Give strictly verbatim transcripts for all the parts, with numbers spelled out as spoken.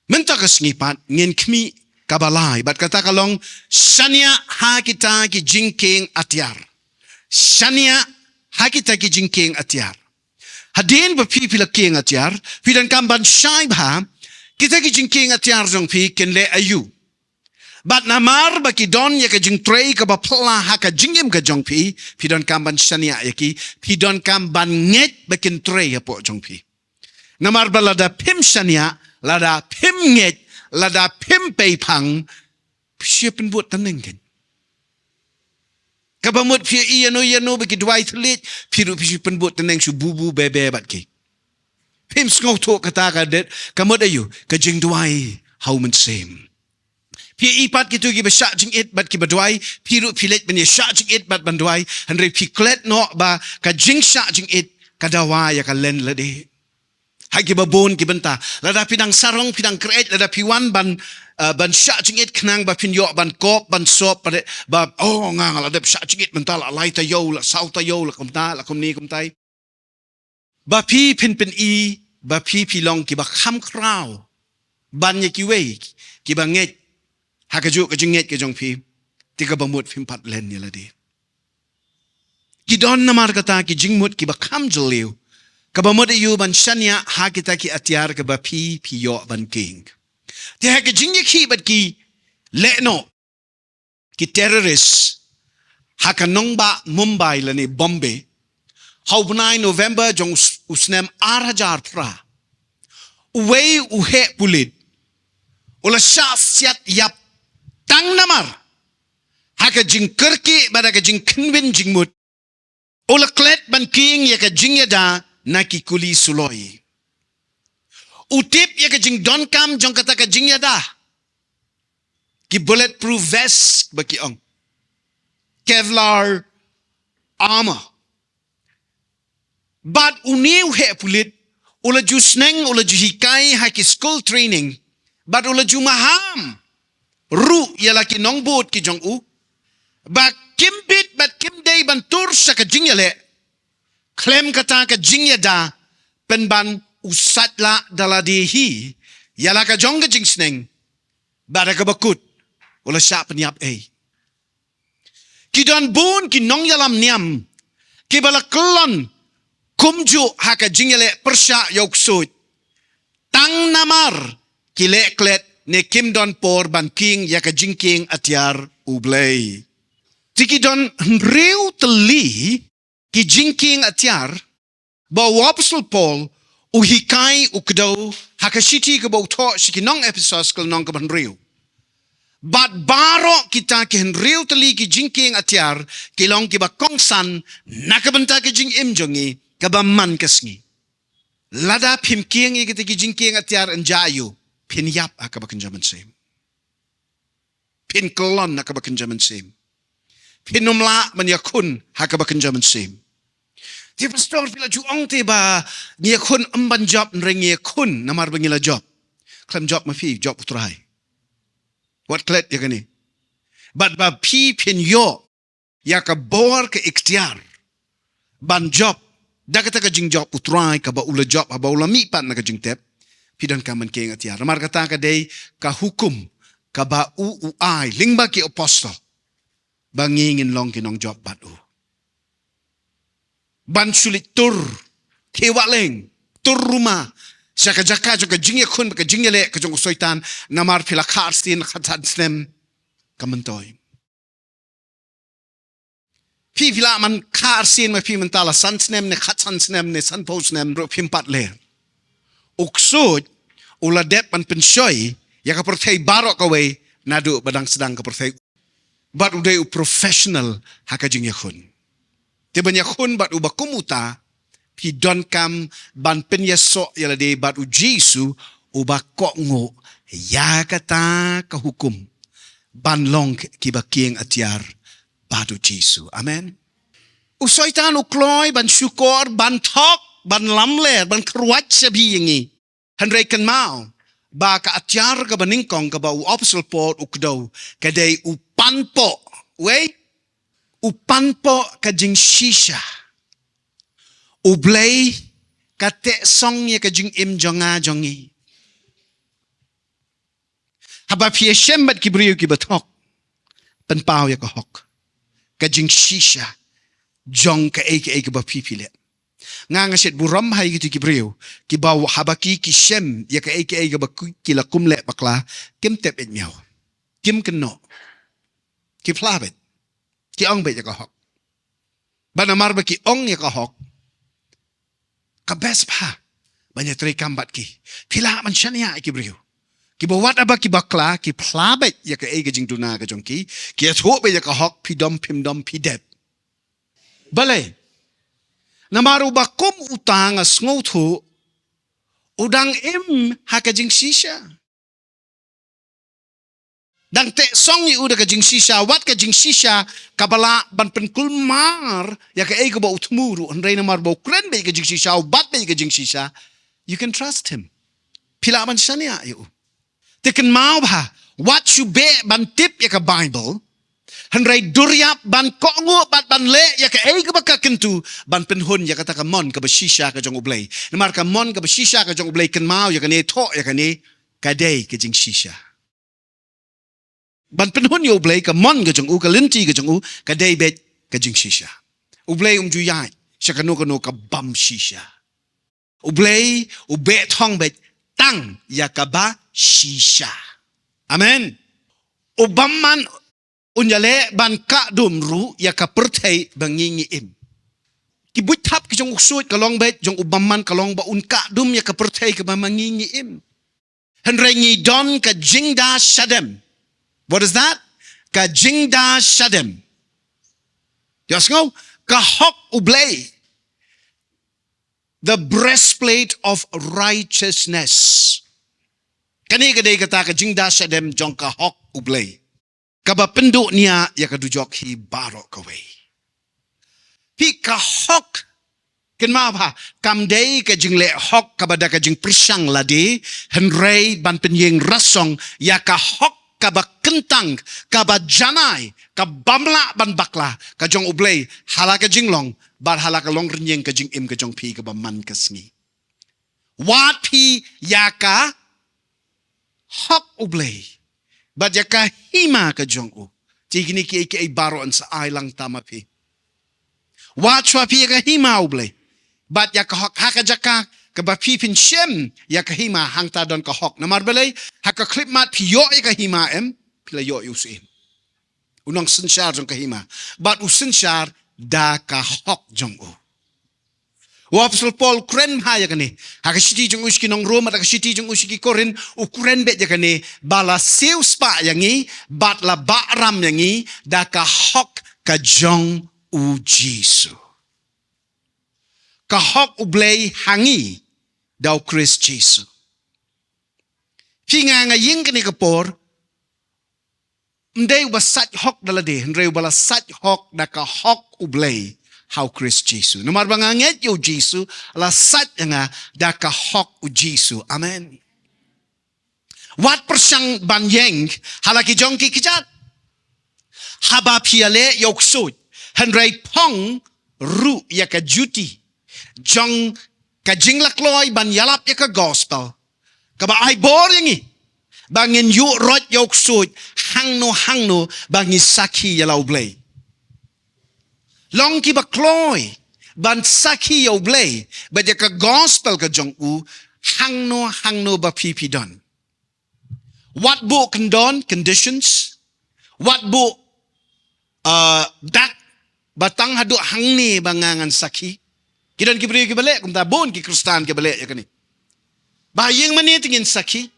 Mynta ka sngi pat ngin khmih kaba lai, bad kata ka long shaniah ha kita ki jingkieng atiar. Shaniah ha kita ki jingkieng atiar. Hadien ba phi phi la kieng atiar, phi donkam ban shai bha, kita ki jingkieng atiar jong phi kin leh aïu. Bad namar ba ki don ïa ka jingtrei kaba phylla ha ka jingim ka jong phi, phi donkam ban shaniah ïa ki, phi donkam ban ngeit ba kin trei hapoh jong phi. Namar ba lada phim shaniah, lada phim ngeit, lada phim pei phang, phi shu pynbud tneng kein. Kaba mut phi ïa no ïa no ba ki duwai thylliej, phi ruh phi shu pynbud tneng shu bubu bebe bad ki. Phim sngewthuh kata ka dei, ka mut aïu, ka jingduwai ha u mynsiem. Phi i pat kito kiba shah jingit bad kiba duwai, phi ruh phi leit ban ïa shah jingit bad ban duwai, hynrei phi klet noh ba ka jingshah jingit ka dawa ïa ka len lade. Ha kiba bun ki bynta, lada phi dang sarong, phi dang kyreit, lada phi wan ban, uh, ban shah jingit khnang ba phin ïoh ban kop, ban sop, ba, ba, oh, nga, nga la dep shah jingit mynta la lai taïew, la saw taïew, la kumta, la kumne kumtai. Ba phi phin pyni ba phi phi long kiba kham khraw ban ïa kiwei kiba ngeit ha kajuh ka jingngeit ka jong phi, te kaba mut phim pat len ïa lade. Ki don namar kata ki jingmut kiba kham jylliew, kaba mut aïu ban shaniah ha kita ki atiar kaba phi phi ïoh ban kieng. Te ha ka jingïakhih bad ki lehnoh ki terrorist ha ka nongbah Mumbai lane Bombay ha u bnai November jong u s-, u snem ar hajar phra, uwei u heh pulit u la shah siat ïap tang namar ha ka jingkyrkieh bad ha ka jingkhynwin jingmut u la klet ban kieng ïa ka jingïada na ki kuli suloi. U tip ïa ka jingdonkam jong kata ka jingïada, ki bulletproof vest ba ki ong, Kevlar armor. Bad une u heh pulit u la ju sneng, u la ju hikai ha ki school training, bad u la ju maham ruh ïa la ki nongbud ki jong u ba kim bit bad kim dei ban tur sha ka jingïaleh khlem kata ka jingïada, pynban u sait lah da lade hi ïa la ka jong ka jingsneng. Bad ha kaba kut u la shah pynïap ei. Ki don bun ki nongïalam niam kiba la kyllon kumjuh ha ka jingïaleh pyrshah ïa u ksuid tang namar ki leh klet ne kim don por ban kieng ïa ka jingkieng atiar U Blei. Te ki don hynriew tylli ki jingkieng atiar ba u Apostol Paul u hikai, u kdew ha ka shithi kaba u thoh sha ki nong Ephesos, ka lynnong kaba hynriew. Bad baroh kita ki hynriew tylli ki jingkieng atiar ki long kiba kongsan na ka bynta ka jingim jong ngi kaba man ka sngi. Lada phim kieng ïa kita ki jingkieng atiar, ynda aïu, phin ïap ha kaba kynja mynsiem. Phin kyllon ha kaba kynja mynsiem. Phin ym lah ban ïakhun ha kaba kynja mynsiem. Te pastor, phi la ju ong te ba ngi ïakhun ym ban jop, hynrei ngi ïakhun namar ba ngi la jop. Khlem jop ma phi, jop U Trai. Wat klet ïa kane. Bad ba phi phin ïoh ïa ka bor, ka iktiar ban jop da kata ka jingjop U Trai kaba u la jop haba u la mihpat na ka jingtep. Phi donkam ban kieng atiar namar kata ka dei ka hukum kaba u u ai lyngba ki apostol ba ngi ngin long ki nongjop bad u. Ban shu leit tur, te wah leng, tur ruma sha ka jaka jong ka jingïakhun bad ka jingïaleh ka jong u Soitan namar phi la kha arsien, la khatsan snem, ka myntoi. Phi phi la man kha arsien ma phi mynta, la san snem ne khatsan snem ne sanphew snem ruh phim pat ler. U ksuid u la dep ban pynshoi ïa ka pyrthei baroh kawei naduh ba dang sdang ka pyrthei. Bad u dei u professional ha ka jingïakhun. Te ban ïakhun bad uba kum uta, phi donkam ban pynïasoh ïa lade bad U Jisu uba kohnguh ïa kata ka hukum ban long kiba kieng atiar bad U Jisu. Amen. U Soitan u kloi ban shukor, ban thok, ban lamler, ban kyrwat shabi ïa ngi. Hynrei kynmaw ba ka atiar kaba nyngkong kaba u Apostol Paul u kdew ka dei u panpoh. Wei, u panpoh ka jingshisha. U Blei ka teh song ïa ka jingim jong nga jong ngi. Haba phi ïashem bad ki briew kiba thok, pynpaw ïa ka hok, ka jingshisha jong kaei kaei kaba phi phi leh. Nga nga shet burom ha ïa kito ki briew kiba haba ki ki shem ïa kaei kaei kaba ki la kum leh bakla, kim tep ïa miaw, kim kynnoh, ki phla beit, ki ong beit ïa ka hok. Ba namar ba ki ong ïa ka hok, ka best bha ban ïatrei kam bad ki. Phi lah ban shaniah ïa ki briew kiba wat haba ki bakla, ki phla beit ïa kaei ka jingduna ka jong ki, ki ïathuh beit ïa ka hok, phi dom phim dom phi dep. Balei? Namar uba kum uta nga sngewthuh u dang im ha ka jingshisha. Dang teh song ïa u da ka jingshisha, wat ka jingshisha kaba lah ban pynkulmar ïa kaei kaba u thmu ruh, hynrei namar ba u kren beit ka jingshisha, u bat beit ka jingshisha, you can trust him. Phi lah ban shaniah ïa u. Te kynmaw bha, wat shu beh ban tip ïa ka Bible, hynrei dur ïap ban kohnguh bad ban leh ïa kaei kaba ka kyntu ban pynhun ïa kata ka mon kaba shisha ka jong U Blei. Namar ka mon kaba shisha ka jong U Blei, kynmaw ïa kane, thoh ïa kane, ka dei ka jingshisha. Ban pynhun ïa U Blei, ka mon ka jong u, ka lynti ka jong u, ka dei beit ka jingshisha. U Blei um ju ïaid sha kano kano ka bym shisha. U Blei u beh thong beit tang ïa kaba shisha. Amen. U bymman un ïaleh ban kah dum ruh ïa ka pyrthei ba ngi ngi im. Ki buit thap ki jong u ksuid ka long beit jong u bymman, ka long ba un kah dum ïa ka pyrthei kaba ma ngi ngi im. Hynrei ngi don ka jingda shadem. What is that? Ka jingda shadem. Ïa sngew, ka hok U Blei. The breastplate of righteousness. Kane ka dei kata ka jingda shadem jong ka hok U Blei, kaba pynduh nia ïa ka dujok hi baroh kawei. Phi, ka hok, kynmaw bha, kam dei ka jingleh hok kaba da ka jingpyrshang lade, hynrei ban pynïeng rasong ïa ka hok kaba kyntang, kaba janai, ka bym lah ban bakla ka jong U Blei ha la ka jinglong bad ha la ka longrynïeng ka jingim ka jong phi kaba man ka sngi. Wat phi ïa ka hok U Blei bad ïa ka hima ka jong u. Te kine kiei kiei baroh yn sa ai lang tam ma phi. Wat shuwa phi ïa ka hima U Blei bad ïa ka hok, ha ka jaka kaba phi phin shem ïa ka hima, hangta don ka hok. Namar balei? Ha ka khyllipmat phi ïoh ïa ka hima em, phi la ïoh ïa u syiem, u nongsynshar jong ka hima, bad u synshar da ka hok jong u. U Apostol Paul u kren bha ïa kane ha ka shithi jong u sha ki nong Rom, ha ka shithi jong u sha ki Korinth u kren beit ïa kane, ba la siewspah ïa ngi bad la bahram ïa ngi da ka hok ka jong U Jisu. Ka hok U Blei ha ngi da U Khrist Jisu. Phi, nga nga ïeng kane ka por, ym dei uba sait hok da lade, hynrei uba la sait hok da ka hok U Blei ha U Khrist Jisu. Namar ba nga ngeit ïa U Jisu, la sait ïa nga da ka hok U Jisu. Amen. Wat pyrshang ban ïeng ha la ki jong ki kjat. Haba phi ïaleh ïa u ksuid, hynrei phong ruh ïa ka juti jong ka jinglakloi ban ïalap ïa ka gospel, kaba ai bor ïa ngi ba ngin ïuh roit ïa u ksuid hangno hangno ba ngi sakhi ïa la U Blei. Long kiba kloi ban sakhi ïa U Blei bad ïa ka gospel ka jong u hangno hangno ba phi phi don. Wat buh kyndon, conditions. Wat buh, uh, dak ba tang haduh hangne ba nga ngan sakhi. Ki don ki briew kiba leh kumta, bun ki Khristan kiba leh ïa kane. Ba ha ïing mane te ngin sakhi.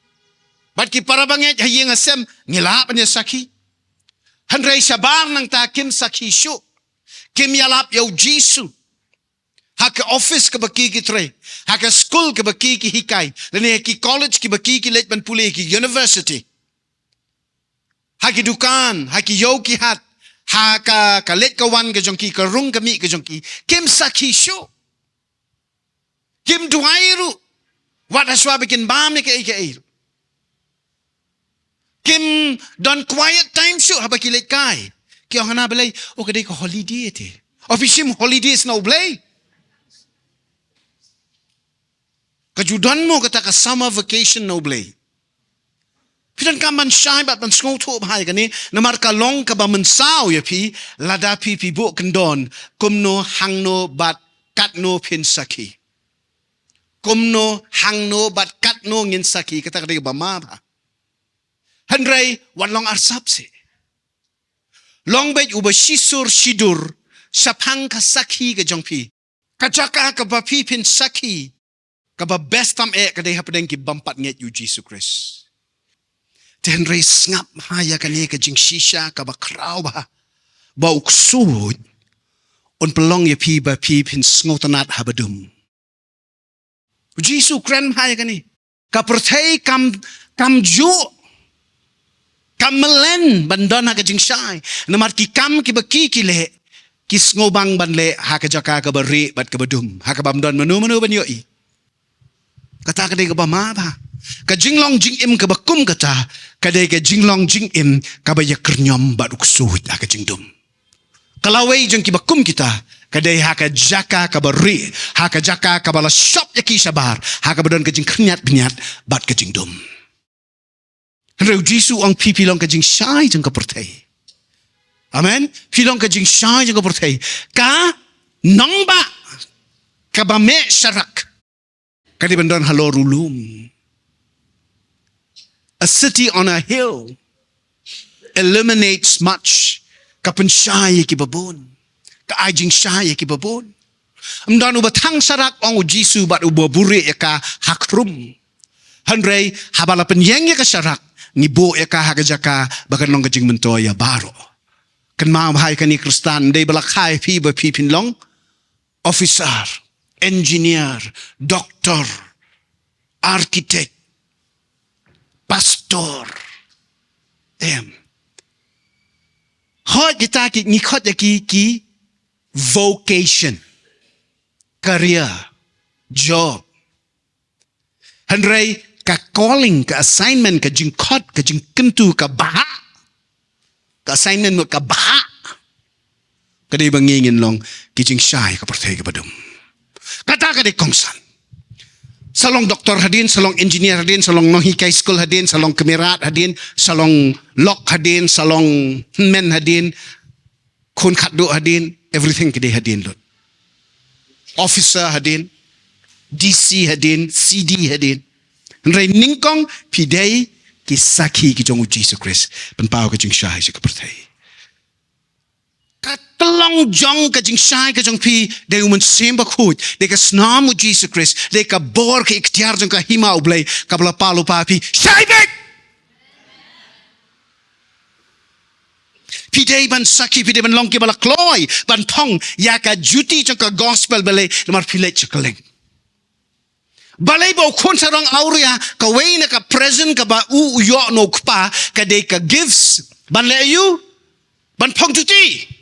Bad ki para bangeit ha ïing ha sem ngi lah ban ïa sakhi. Hynrei shabar nangta kim sakhi shuh. Kim ïalap ïa U Jisu ha ka office kaba ki ki trei, ha ka skul kaba ki ki hikai, lane ha ki college kiba ki ki leit ban pule, ki university, ha ki dukan, ha ki ïew ki hat, ha ka, ka leit ka wan ka jong ki, ka rung ka mih ka jong ki, kim sakhi shuh. Kim duwai ruh wat ha shuwa ba kin bam ne kaei kaei ruh. Kim don quiet time shuh haba ki leit kai. Ki ong hana balei, o ka dei ka holiday te. O phi shim holidays na U Blei? Ka ju don mo kata ka summer vacation na U Blei? Phi donkam ban shai bad ban sngewthuh bha ïa kane, namar ka long kaba mynsaw ïa phi, lada phi phi buh kyndon, kumno, hangno bad katno phin sakhi. Kumno, hangno bad katno ngin sakhi, kata ka dei kaba ma bha. Hynrei wat long arsap seh. Long beit uba shisur shidur shaphang ka sakhi ka jong phi. Ka jaka kaba phi phin sakhi kaba best tam eh ka dei hapdeng ki bym pat ngeit ïa u Jisu Khrist. Te hynrei sngap bha ïa kane ka jingshisha kaba khraw bha, ba u ksuid un pynlong ïa phi ba phi phin sngewtynnad haba dum. U Jisu u kren bha ïa kane. Ka pyrthei kam, kam ju, kam mlien ban don ha ka jingshai. Namar ki kam kiba ki ki leh, ki sngewbang ban leh ha ka jaka kaba rieh bad kaba dum, ha kaba ym don mano mano ban ïohi. Kata ka dei kaba ma bha. Ka jinglong jingim kaba kum kata ka dei ka jinglong jingim kaba ïakyrñiom bad u ksuid ha ka jingdum. Ka lawei jong kiba kum kita ka dei ha ka jaka kaba rieh, ha ka jaka kaba la shop ïa ki shabar, ha kaba don ka jingkhynñiat bniat bad ka jingdum. Hynrei u Jisu u ong, phi phi long ka jingshai jong ka pyrthei. Amen. Phi long ka jingshai jong ka pyrthei. Ka nongbah kaba mih sharak ka dei ban don halor u lum. A city on a hill illuminates much. Ka pynshai ïa kiba bun. Ka ai jingshai ïa kiba bun. Ym don uba thang sharak, ong u Jisu, bad uba buhrieh ïa ka ha khrum. Hynrei haba la pynïeng ïa ka sharak, ngi buh ïa ka ha ka jaka ba kan long ka jingmyntoi ïa baroh. Kynmaw bha ïa kane Khristan, ym dei ba la kha ïa phi ba phi phin long officer, engineer, doctor, architect, pastor. Em. Hooid kita ki, ngi khot ïa ki, ki vocation, career, job. Hynrei ka calling, ka assignment, ka jingkhot, ka jingkyntu, ka bha. Ka assignment mut ka bha. Ka dei ba ngi ngin long ki jingshai ka pyrthei kaba dum. Kata ka dei kongsan. Sa long doktor hadien, sa long engineer hadien, sa long nonghikai skul hadien, sa long kmie rat hadien, sa long lok hadien, sa long hynmen hadien, khun khatduh hadien, everything ki dei hadien lut. Officer hadien, D C hadien, C D hadien. Hynrei nyngkong phi dei ki sakhi ki jong u Jisu Khrist. Pynpaw ka jingshai sha ka pyrthei. Ka tlong jong ka jingshai ka jong phi dei u Mynsiem Bakhuid, dei ka snam u Jisu Khrist, dei ka bor, ka iktiar jong ka hima u Blei, kaba la pynpaw ïa phi. Shai beit! Phi dei ban sakhi, phi dei ban long kiba la kloi ban phong ïa ka juti jong ka gospel, balei? Namar phi leit sha kylleng. Balei ba u khun sarong awria, kawei na ka present kaba u, u ïoh na u kpa ka dei ka gifts. Ban leh aïu? Ban phong juti.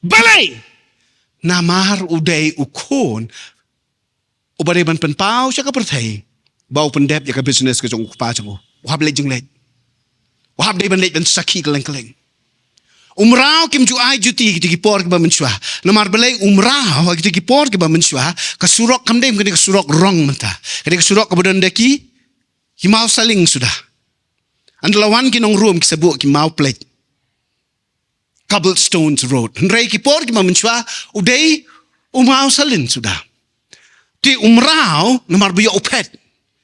Balei? Namar u dei u khun uba dei ban pynpaw sha ka pyrthei ba u pyndep ïa ka business ka jong u kpa jong u. U hap leit jingleit. U hap dei ban leit ban sakhi kylleng kylleng. U mraw kim ju ai juti ha kito ki por kiba mynshuwa. Namar balei? U mraw ha kito ki por kiba mynshuwa, ka surok kam dei kum kane ka surok rong mynta. Ka dei ka surok kaba don da ki, ki maw saling suda. Ynda la wan ki nong Rom ki sa buh ki maw plate. Cobblestones road. Hynrei ki por kiba mynshuwa u dei u mraw saling suda. Te u mraw namar ba ïoh u phet.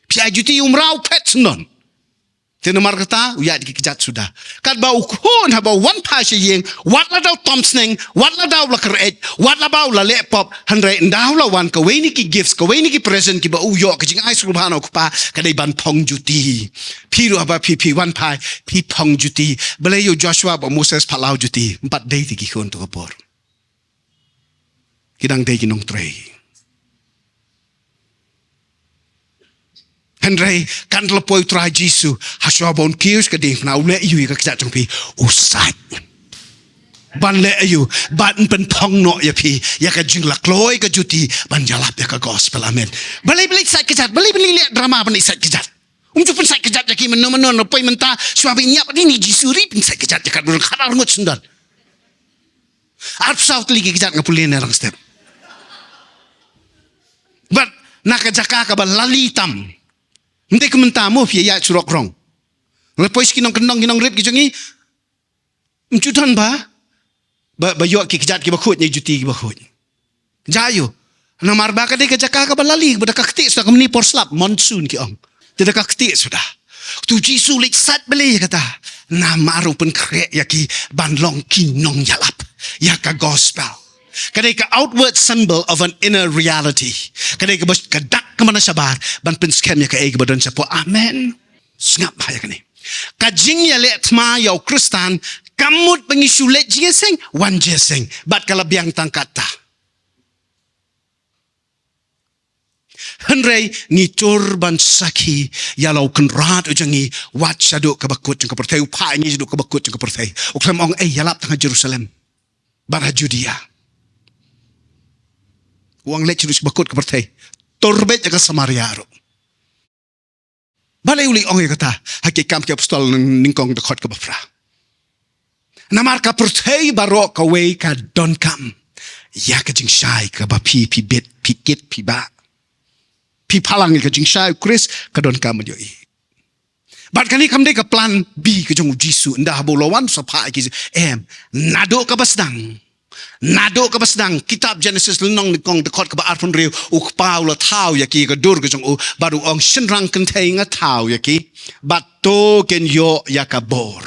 Phi ai juti u mraw u phet sngewdon. Te namar kata u ïaid ki kjat suda. Katba u khun haba u wan phai sha ïing, wat la da u tom sneng, wat la da u la kyreit, wat la ba u la leh pop, hynrei ynda u la wan, kawei na ki gifts, kawei na ki present kiba u ïoh, ka jingai sngewbha na u kpa ka dei ban phong juti. Phi ruh haba phi, phi wan phai, phi phong juti. Balei ïa u Joshua bad u Moses pat law juti? Ym pat dei te ki khun to ka por. Ki dang dei ki nongtrei. Hynrei kan la poi u Trai Jisu, hashuwa ba un kiew sha ka diengphna, u leh aïu ïa ka kjat jong phi? U sait. Ban leh aïu? Ban pynphong noh ïa phi ïa ka jinglakloi ka juti ban ïalap ïa ka gospel. Amen. Balei, balei sait kjat? Balei, balei leh drama ban leh sait kjat? Um ju pynsait kjat ïa ki mynno mynno, na poi mynta shuwa ba ngin ïap hadien Jisu ruh pynsait kjat ïa ka, dang khadar ngut sngewdon. Arphew saw tylli ki kjat nga pule na rang step. Bad na ka jaka kaba lali tam. Ym dei kum mynta mo phi ïaid surok rong. Nga la poi sha ki nongkyndong ki nongrit ki jong ngi. Ym ju don ba, ba, ba ïoh ki kjat kiba khuid ne juti kiba khuid. Jia ïoh. Namar ba ka dei ka jaka kaba lali, ba da ka ktieh suda, kumne por slap, monsoon ki ong. Te da ka ktieh suda. To Jisu leit sait bha ïa kata. Namar u pynkhreh ïa ki ban long ki nongïalap ïa ka gospel. Ka dei ka outward symbol of an inner reality. Ka dei kaba ka dak ka mana shabar ban pynskhem ïa kaei kaba don shapoh. Amen. Sngap bha ïa kane. Ka jingïaleh thma ïa u Khristan kam mut ba ngi shu leit jingïaseng, wan jingïaseng. Bad ka la biang tang katta. Hynrei ngi tur ban sakhi ïa la u Kynrad u jong ngi, wat shaduh kaba kut jong ka pyrthei, u phah ngi shaduh kaba kut jong ka pyrthei. U khlem ong, ei, ïalap tang ha Jerusalem bad ha Judea. U ong leit shaduh kaba kut ka pyrthei. Tur beit ïa ka Samaria ruh. Balei u leit ong ïa kata ha Ki Kam ki Apostol nyng-, nyngkong dkhot kaba phra. Namar ka pyrthei baroh kawei ka donkam ïa ka jingshai kaba phi, phi bit, phi kit, phi bah. Phi phalang ïa ka jingshai u Khrist, ka donkam ïohi. Bad kane kam dei ka plan B ka jong u Jisu, ynda haba u la wan sa phah ïa ki, em, naduh kaba sdang. Naduh kaba sdang, kitab Genesis lynnong nyngkong dkhot kaba arphew hynriew, u Kpa u la thaw ïa ki ha ka dur ka jong u, bad u ong, shynrang kynthei nga thaw ïa ki, bad to kin ïoh ïa ka bor.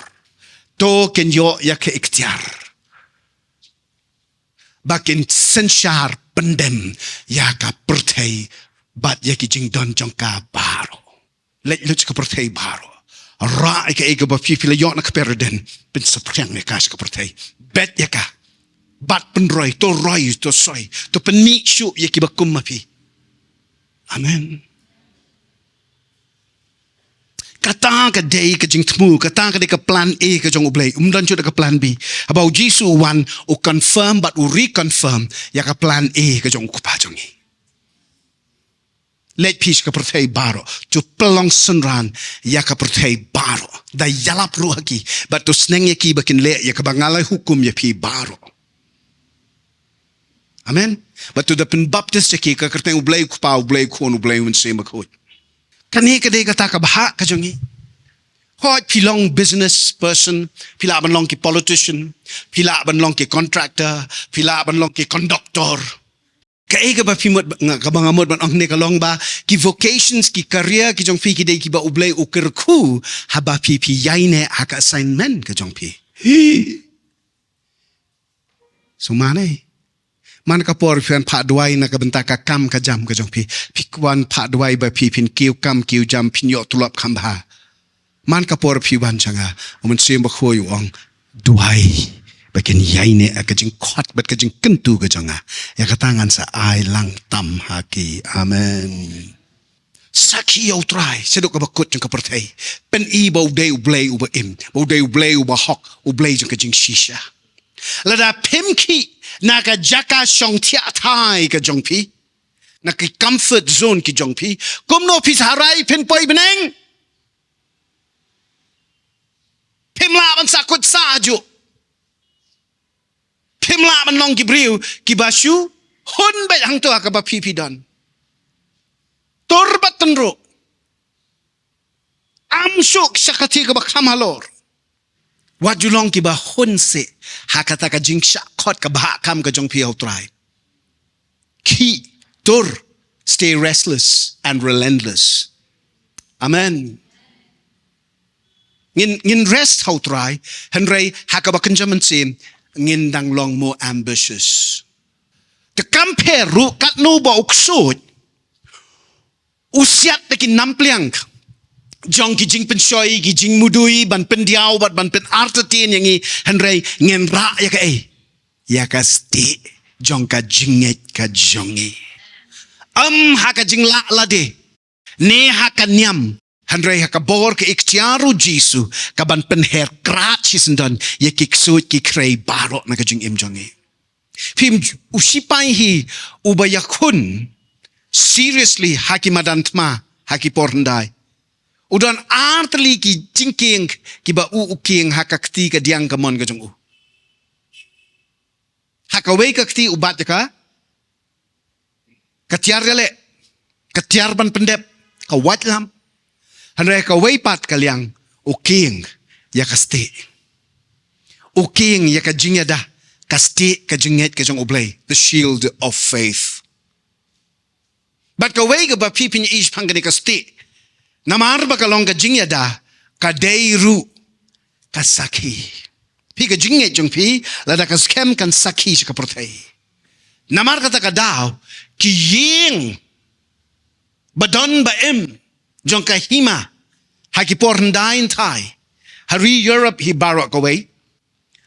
To kin ïoh ïa ka iktiar. Ba kin synshar pyndem ïa ka pyrthei, bad ïa ki jingdon jong ka baroh. Leit lut sha ka pyrthei baroh. Rah ïa kaei kaba phi, phi la ïoh na ka pyrthei, pynsaphriang ïa ka sha ka pyrthei. Bet ïa ka. Bad pynroi, to roi, to soi, to pynmih shuh ïa kiba kum ma phi. Amen. Kata ka dei ka jingthmu, kata ka dei ka plan A ka jong U Blei, um don shuh da ka plan B. Haba u Jisu u wan, u confirm bad u reconfirm ïa ka plan A ka jong u Kpa jong ngi. Leit phi sha ka pyrthei baroh, to pynlong synran ïa ka pyrthei baroh. Da ïalap ruh ha ki, bad to sneng ïa ki ba kin leh ïa kaba nga la hukum ïa phi baroh. Amen. Bad to da pynbaptis ïa ki ha ka kyrteng U Blei u Kpa, U Blei u Khun, U Blei u Mynsiem Bakhuid. Kane ka dei kata ka bhah ka jong ngi. Hooid, phi long business person, phi lah ban long ki politician, phi lah ban long ki contractor, phi lah ban long ki conductor. Kaei kaba phi mut, nga, kaba nga mut ban ong ne ka long ba ki vocations, ki career ki jong phi ki dei kiba U Blei u kyrkhu, haba phi, phi ïaineh ha ka assignment ka jong phi. Hi. Sngewmane. Man ka por phi wan phah duwai na ka bynta ka kam ka jam ka jong phi, phi kwah phah duwai ba phi phin kiew kam kiew jam, phin ïoh tulop kham bha. Man ka por phi wan sha nga, U Mynsiem Bakhuid u ong, duwai ba kin ïaineh ïa ka jingkhot bad ka jingkyntu ka jong nga. Ïa kata ngan sa ai lang tam ha ki. Amen. Sakhi ïa U Trai shaduh kaba kut jong ka pyrthei. Pyni ba u dei U Blei uba im, ba u dei U Blei uba hok, U Blei jong ka jingshisha. Lada phim khih na ka jaka shong thiah thai ka jong phi, na ki comfort zone ki jong phi, kumno phi sa harai phin poi bneng? Phim lah ban sah kut sah juh. Phim lah ban long ki briew kiba shu hun beit hangto ha kaba phi phi don. Tur bad tynruh. Am suk sha ka kti kaba kham halor. Wat ju long kiba hun sih ha kata ka jingshah khot ka bhah kam ka jong phi ha U Trai. Khih, tur, stay restless and relentless. Amen. Ngin, ngin rest ha U Trai, hynrei ha kaba kynja mynsiem, ngin dang long more ambitious. Te kam pher ruh katno ba u ksuid u siat da ki nampliang jong ki jingpynshoi, ki jingmudui, ban pyndiaw bad ban pynartatien ïa ngi, hynrei ngin rah ïa kaei? Ïa ka stieh jong ka jingngeit ka jong ngi. Ym ha ka jinglah lade, ne ha ka niam, hynrei ha ka bor ka iktiar u Jisu, ka ban pynher krad shisyndon ïa ki ksuid ki khrei baroh na ka jingim jong ngi. Phim, u sipai hi uba ïakhun seriously ha ki madan thma ha ki por hyndai. U don ar tylli ki jingkieng kiba u, u kieng ha ka kti kadiang kamon ka jong u. Ha kawei ka kti u bat ïa ka, ka tiar ïaleh, ka tiar ban pyndep, ka waitlam. Hynrei ha kawei pat ka liang u kieng ïa ka stieh. U kieng ïa ka jingïada, ka stieh ka jingngeit ka jong U Blei, the shield of faith. Bad kawei kaba phi phin ïohi shaphang kane ka stieh, namar ba ka long ka jingïada, ka dei ruh ka sakhi. Phi ka jingngeit jong phi, lada ka skhem kan sakhi sha ka pyrthei. Namar kata ka daw, ki ïing ba don ba im jong ka hima, ha ki por hyndai hynthai, ha ri Europe hi baroh kawei,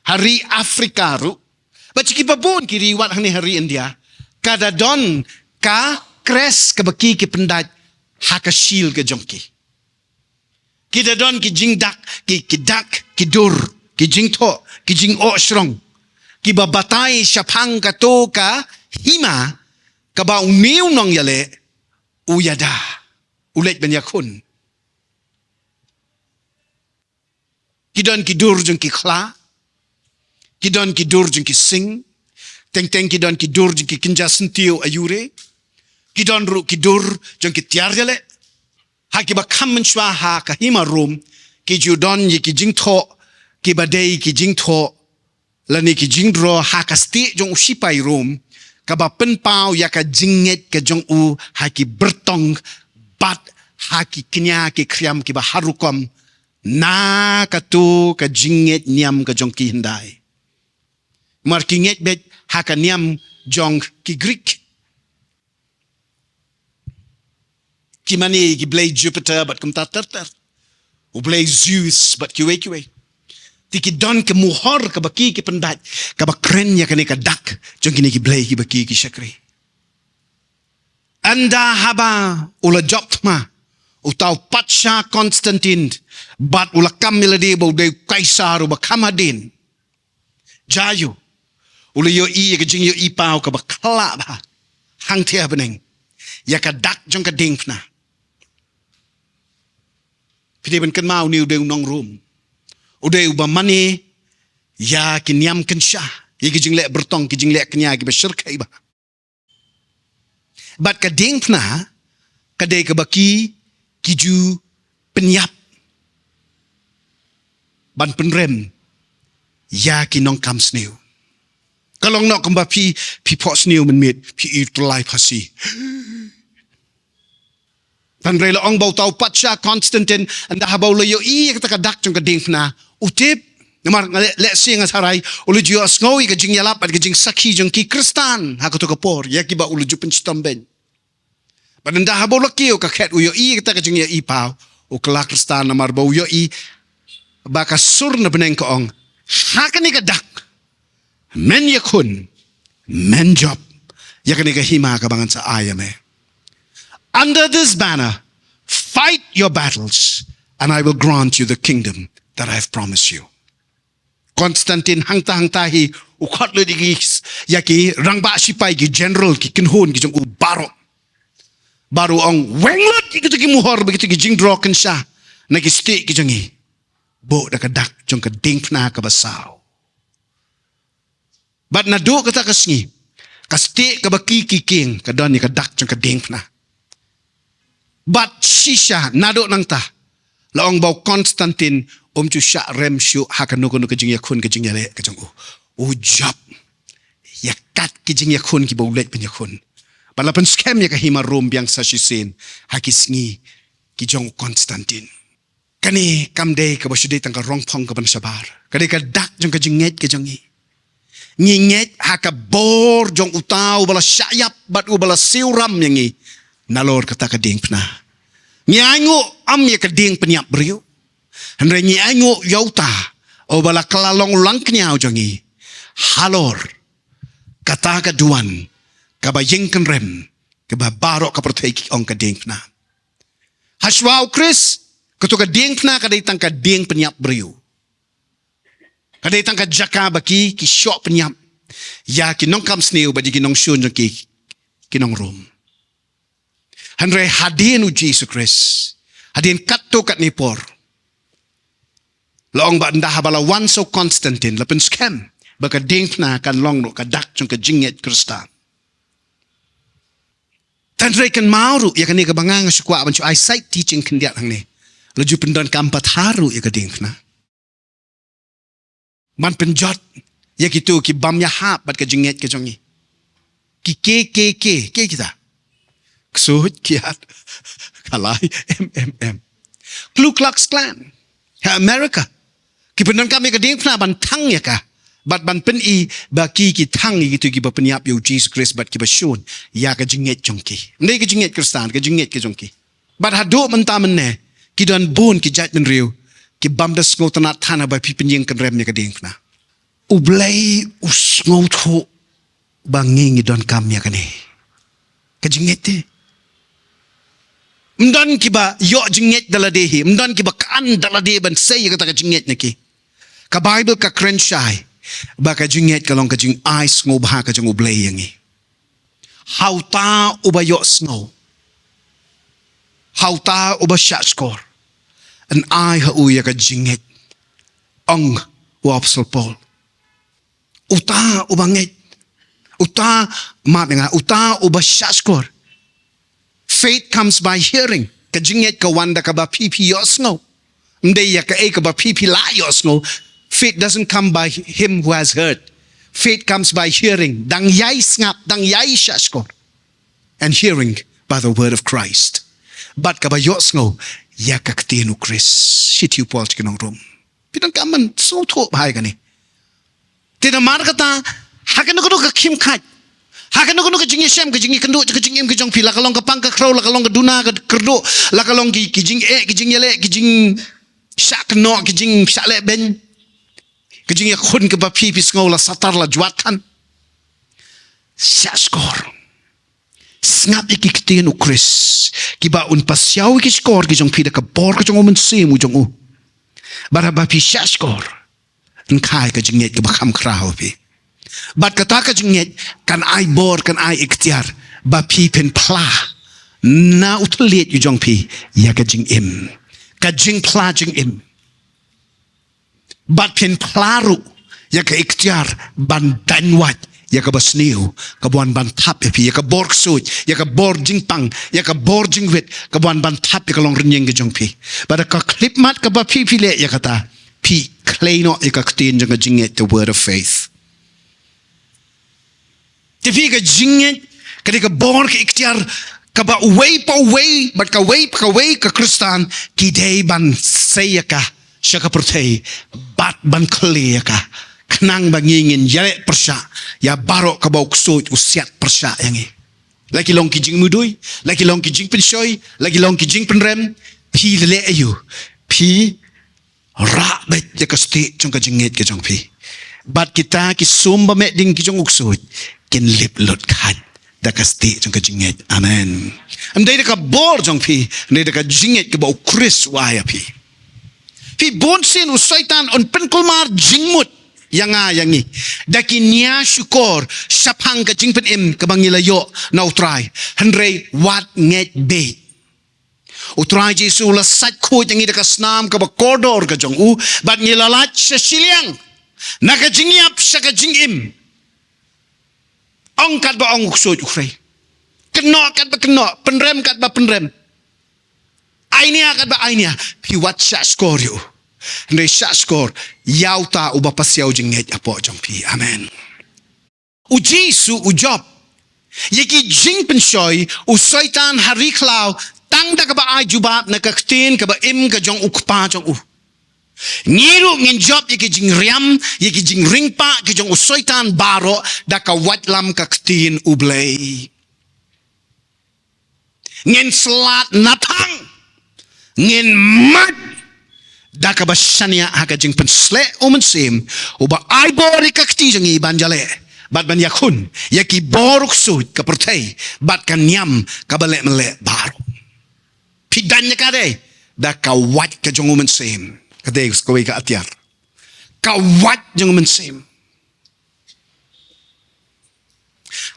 ha ri Africa ruh, bad sha kiba bun ki ri wat hangne ha ri India, ka da don ka crest kaba ki ki pyndait ha ka shield ka jong ki. Ki da don ki jingdak, ki, ki dak, ki dur, ki jingthoh, ki jingoh shrong, kiba batai shaphang kato ka hima kaba une u nongïaleh u ïada, u leit ban ïakhun. Ki don ki dur jong ki khla, ki don ki dur jong ki sing, teng teng ki don ki dur jong ki kynja syntiew aiu re, ki don ruh ki dur jong ki tiar ïaleh. Ha kiba kham mynshuwa ha ka hima Rom, ki ju don ïa ki jingthoh, kiba dei ki jingthoh lane ki jingdro ha ka stieh jong u shipai Rom, kaba pynpaw ïa ka jingngeit ka jong u ha ki byrtong bad ha ki kñia ki khriam kiba har rukom, na kato ka jingngeit niam ka jong ki hyndai. Namar ki ngeit beit ha ka niam jong ki Greek. Ki mane ki blei Jupiter bad kumta ter ter, u blei Zeus bad kiwei kiwei. Te ki don ka muhor kaba ki ki pyndait, kaba kren ïa kane ka dak jong kine ki blei kiba ki ki shakri. Ynda haba u la jop thma uta u patsha Constantine bad u la kam ïa lade ba u dei u Kaisar uba kham hadien, jaiu, u la ïohi ïa ka jingïohi paw kaba khlah bha hangthie ha bneng ïa ka dak jong ka diengphna. Phi dei ban kynmaw, une u dei u nong Rom, u dei uba mane ïa ki niam kynsha, ïa ki jingleh byrtong, ki jingleh kñia kiba shyrkhei bha. Bad ka diengphna ka dei kaba ki, ki ju pynïap ban pynrem ïa ki nongkam sniew. Ka long noh kumba phi, phi phohsniew mynmiet, phi i tylli phasi. Hynrei la ong ba uta u patsha Constantine, ynda haba u la ïohi ïa kata ka dak jong ka diengphna, u tip, namar nga leh, lehse nga tharai u la ju ïohsngew ïa ka jingïalap bad ka jingsakhi jong ki Khristan ha kato ka por, ïa kiba u la ju pynshitom beiñ. Bad ynda haba u la kiew ka khet, u ïohi ïa kata ka jingïohi paw, u kylla Khristan namar ba u ïohi ba ka sur na bneng ka ong, ha kane ka dak men ïakhun, men jop ïa kane ka hima kaba ngan sa ai ïa me. Under this banner, fight your battles, and I will grant you the kingdom that I have promised you. Constantine hangta hangta hi u khot lut ïa ki, ïa ki rangbah shipai, ki general, ki kynhun ki jong u baroh. Bad u ong, weng lut ïa kito ki muhor bad kito ki jingdro kynsha na ki stieh ki jong ngi. Buh da ka dak jong ka diengphna kaba saw. Bad naduh kata ka sngi, ka stieh kaba ki ki kieng ka don ïa ka dak jong ka diengphna. Bad shisha naduh nangta, la ong ba u Constantine um ju shah rem shuh ha kano kano ka jingïakhun ka jingïaleh ka jong u. U jop ïa kat ki jingïakhun kiba u leit ban ïakhun. Bad la pynskhem ïa ka hima Rom biang sa shisien ha ki sngi ki jong u Constantine. Kane kam dei kaba shu dei tang ka rongphong kaban shabar. Ka dei ka dak jong ka jingngeit ka jong ngi. Ngi ngeit ha ka bor jong uta uba la shah ïap bad uba la siew ram ïa ngi nalor kata ka diengphna. Ngi ainguh ym ïa ka dieng pynïap briew, hynrei ngi ainguh ïa uta uba la kylla long u langkñia jong ngi halor kata ka duwan kaba ïeng kynrem, kaba baroh ka pyrthei ki ong ka diengphna. Hashwa u Khrist, kato ka diengphna ka dei tang ka dieng pynïap briew. Ka dei tang ka jaka ba ki, ki shoh pynïap ïa ki nongkam sniew bad ïa ki nongshun jong ki, ki nong Rom. Hynrei hadien u Jisu Khrist, hadien katto katne por, la ong ba ynda haba la wan sa u Constantine, la pynskhem ba ka diengphna kan long ruh ka dak jong ka jingngeit Khristan. Tang hynrei kynmaw ruh ïa kane kaba nga nga shu kwah ban shu ai side teaching khyndiat hangne. La ju pyndonkam pathar ruh ïa ka diengphna ban pynjot ïa kito ki bym ïahap bad ka jingngeit ka jong ngi. Ki K K K, kiei kita? Ksuid, kiad, kalai, M M M. Ku Klux Klan ha America. Ki pyndonkam ïa ka diengphna ban thang ïa ka, bad ban pyni ba ki, ki thang ïa kito kiba pynïap ïa u Jisu Khrist bad kiba shun ïa ka jingngeit jong ki. Ym dei ka jingngeit Khristan, ka jingngeit ka jong ki. Bad haduh mynta mynne ki don bun ki jaitbynriew ki bym da sngewtynnad than haba phi pynïeng kynrem ïa ka diengphna. U Blei u sngewthuh ba ngi, ngi donkam ïa kane ka jingngeit te. Ym don kiba ïoh jingngeit da lade hi, ym don kiba kan da lade ban sei ïa kata ka jingngeit na ki. Ka Baibl ka kren shai ba ka jingngeit ka long ka jingai sngewbha ka jong U Blei ïa ngi. Ha uta uba ïohsngew, ha uta uba shahshkor, yn ai ha u ïa ka jingngeit, ong u Apostol Paul. Uta uba ngeit, uta, map ïa nga, uta uba shahshkor. Faith comes by hearing. Ka jingngeit ka wan da kaba phi, phi ïohsngew. Ym dei ïa kaei kaba phi, phi la ïohsngew. Faith doesn't come by him who has heard. Faith comes by hearing. Dang ïai sngap, dang ïai shahshkor. And hearing by the word of Christ. Bad kaba ïohsngew ïa ka ktien U Khrist. Shithi u Paul sha ki nong Rom. Phi donkam ban sngewthuh bha ïa kane. Te namar kata, ha kano kano ka khim khat, ha kano kano ka jingïashem, ka jingïakynduh, ka jingim ka jong phi, la ka long ka pang ka khrew, la ka long ka duna ka kyrduh, la ka long ki, ki jingeh, ki jingïaleh, ki jingshah kynnoh, ki jingshah leh beiñ, ka jingïakhun kaba phi, phi sngew la satar, la jwat than. Shahshkor. Sngap ïa ki ktien U Khrist, kiba un pasiaw ïa ki shkor ki jong phi da ka bor ka jong U Mynsiem u jong u. Bad haba phi shahshkor, yn kha ïa ka jingngeit kaba kham khraw ha phi. Bad kata ka jingngeit kan ai bor, kan ai iktiar ba phi phin phla na u thylliej u jong phi ïa ka jingim, ka jingphla jingim. Bad phin phla ruh ïa ka iktiar ban daiñ wait ïa kaba sniew, kaba wan ban thap ïa phi, ïa ka bor ksuid, ïa ka bor jingpang, ïa ka bor jingwit, kaba wan ban thap ïa ka longrynïeng ka jong phi. Bad ha ka khyllipmat kaba phi, phi leh ïa kata, phi khlei noh ïa ka ktien jong ka jingngeit, the word of faith. Te phi, ka jingngeit ka dei ka bor, ka iktiar kaba uwei pa uwei bad kawei pa kawei ka Khristan ki dei ban sei ïa ka sha ka pyrthei bad ban khlieh ïa ka, khnang ba ngi ngin ïaleh pyrshah ïa baroh kaba u ksuid u siat pyrshah ïa ngi. La ki long ki jingmudui, la ki long ki jingpynshoi, la ki long ki jingpynrem, phi leh aïu? Phi rah beit ïa ka stieh jong ka jingngeit ka jong phi. Bad kita ki sum ba meh ding ki jong u ksuid kin lip lut kheit da ka stieh jong ka jingngeit. Amen. Ym dei da ka bor jong phi, ym dei da ka jingngeit kaba u Khrist u ai ïa phi. Phi, bunsien u Soitan un pynkulmar jingmut ïa nga ïa ngi da ki nia shukor shaphang ka jingpynim kaba ngi la ïoh na u Trai. Hynrei wat ngeit beit. U Trai Jisu u la sait khuid ïa ngi da ka snam kaba kordor ka jong u, bad ngi la lait sha shiliang, na ka jingïap sha ka jingim. Ong katba ong u ksuid u khrei. Kynnoh katba kynnoh, pynrem katba pynrem, ai nia katba ai nia, phi wat shahshkor ïa u. Hynrei shahshkor ïa uta uba pasiaw jingngeit hapoh jong phi. Amen. U Jisu u jop ïa ki jingpynshoi u Soitan ha ri khlaw tang da kaba ai jubab na ka ktien kaba im ka jong u Kpa jong u. Ngi ruh ngin jop ïa ki jingriam, ïa ki jingringpah ki jong u Soitan baroh da ka waitlam ka ktien U Blei. Ngin slad nathang, ngin mad da kaba shaniah ha ka jingpynsleh u Mynsiem uba ai bor ïa ka kti jong ngi ban ïaleh bad ban ïakhun ïa ki bor u ksuid, ka pyrthei bad ka niam kaba leh mynleh baroh. Phi daiñ ïa ka dei da ka wait ka jong u Mynsiem. Ka dei kawei ka atiar, ka wait jong u Mynsiem.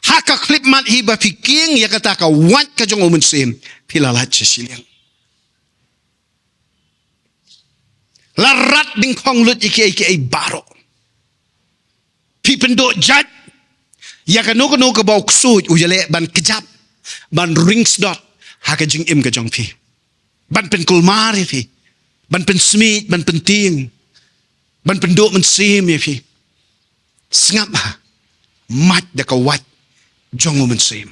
Ha ka khyllipmat hi ba phi kieng ïa kata ka wait ka jong u Mynsiem, phi la lait sha shiliang. La rat dyngkhong lut ïa kiei kiei baroh. Phi pynduh jait ïa kano kano kaba u ksuid u ïaleh ban kjap, ban ringsdot ha ka jingim ka jong phi, ban pynkulmar ïa phi. Ban pynsmit, ban pyntieng, ban pynduh mynsiem ïa phi. Sngap ha, mad da ka wait jong u mynsiem.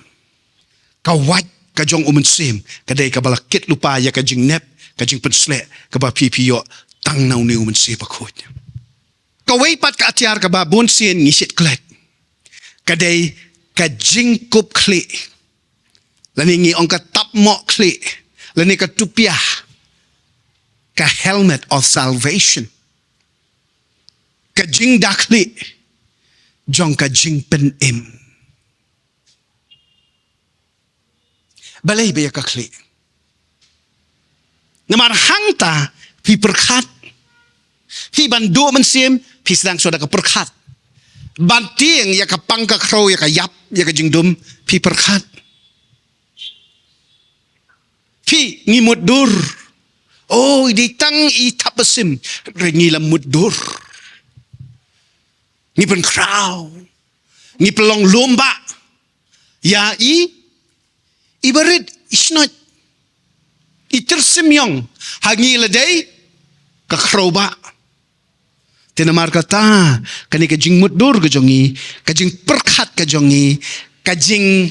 Ka wait ka jong u mynsiem ka dei kaba la kit lypa ïa ka jingnep, ka jingpynsleh kaba phi phi ïoh tang na une u Mynsiem Bakhuid. Kawei pat ka atiar kaba bun sien ngi shit klet ka dei ka jingkup khlieh, lane ngi ong ka tap moh khlieh, lane ka tupiah, ka helmet of salvation, ka jingda khlieh jong ka jingpynim. Balei ba ïa ka khlieh? Namar hangta phi pyrkhat, phi ban duh mynsiem, phi sdang shuwa da ka pyrkhat. Ban tieng ïa ka pang ka khrew, ïa ka ïap, ïa ka jingdum, phi pyrkhat. Phi, ngi mutdur. Oh, i dei tang i thap ba sim, re ngi la mutdur. Ngi pynkhraw. Ngi pynlong lum ba ïa i, i barit, i snoit, i tyrsim ïong ha ngi la dei ka khrew ba. Te namar kata, kane ka jingmutdur ka jong ngi, ka jingpyrkhat ka jong ngi, ka jingsaiñ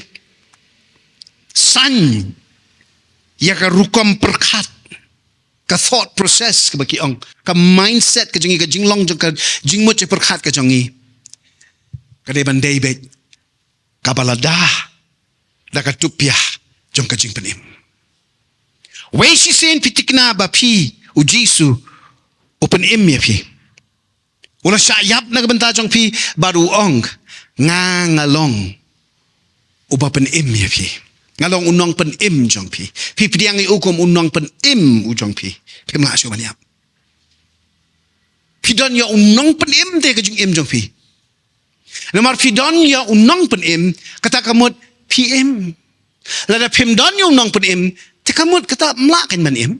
ïa ka rukom pyrkhat, ka thought process kaba ki ong, ka mindset ka jong ngi, ka jinglong jong, ka jingmut jingpyrkhat ka jong ngi, ka dei ban dei beit kaba la da da ka tupiah jong ka jingpynim. Wei shisien phi tikna ba phi, u Jisu u pynim ïa phi. U la shah ïap na ka bynta jong phi bad u ong, nga nga long uba pynim ïa phi. Nga long u nongpynim jong phi. Phi pdiang ïa u kum u nongpynim u jong phi. Phim lah shuh ban ïap. Phi don ïa u nongpynim te ka jingim jong phi. Namar phi don ïa u nongpynim, kata ka mut phi im. Lada phim don ïa u nongpynim, te ka mut kata ym lah kein ban im.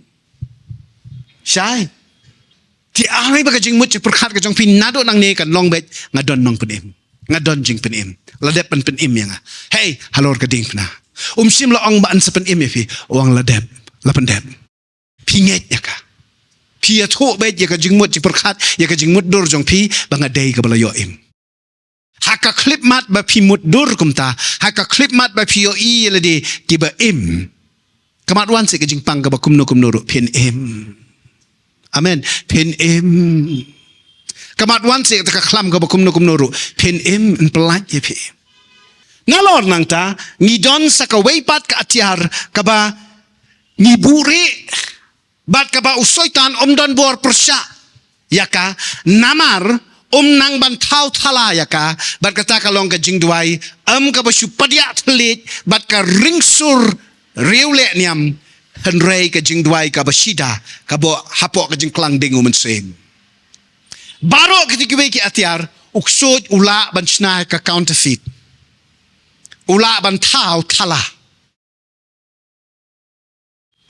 Shai. Te ai ba ka jingmut jingpyrkhat ka jong phi naduh nangne kan long beit, nga don nongpynim, nga don jingpynim. La dep ban pynim ïa nga. Hei, halor ka diengphna. Um shym la ong ba yn sa pynim ïa phi, u ong la dep, la pyndep. Phi ngeit ïa ka. Phi ïathuh beit ïa ka jingmut jingpyrkhat, ïa ka jingmutdur jong phi, ba nga dei kaba la ïoh im. Ha ka khyllipmat ba phi mutdur kumta, ha ka khyllipmat ba phi ïohi ïa lade kiba im, ka mad wan seh ka jingpang kaba kumno kumno ruh phin im. Amen. Phin im. Ka mad wan seh kata ka khlam kaba kumno kumno ruh phin im, yn pyllait ïa phi. Nalor nangta, ngi don sa kawei pat ka atiar kaba ngi buhrieh, bad kaba u Soitan um don bor pyrshah ïa ka, namar um nang ban thaw thala ïa ka, bad kata ka long ka jingduwai, em, kaba shu pdiah thylliej, bad ka ringsur riewlehniam, hynrei ka jingduwai kaba shida, kaba hapoh ka jingklang ding u Mynsiem. Baroh kita kiwei ki atiar, u ksuid u lah ban shna ka counterfeit. U lah ban thaw thala.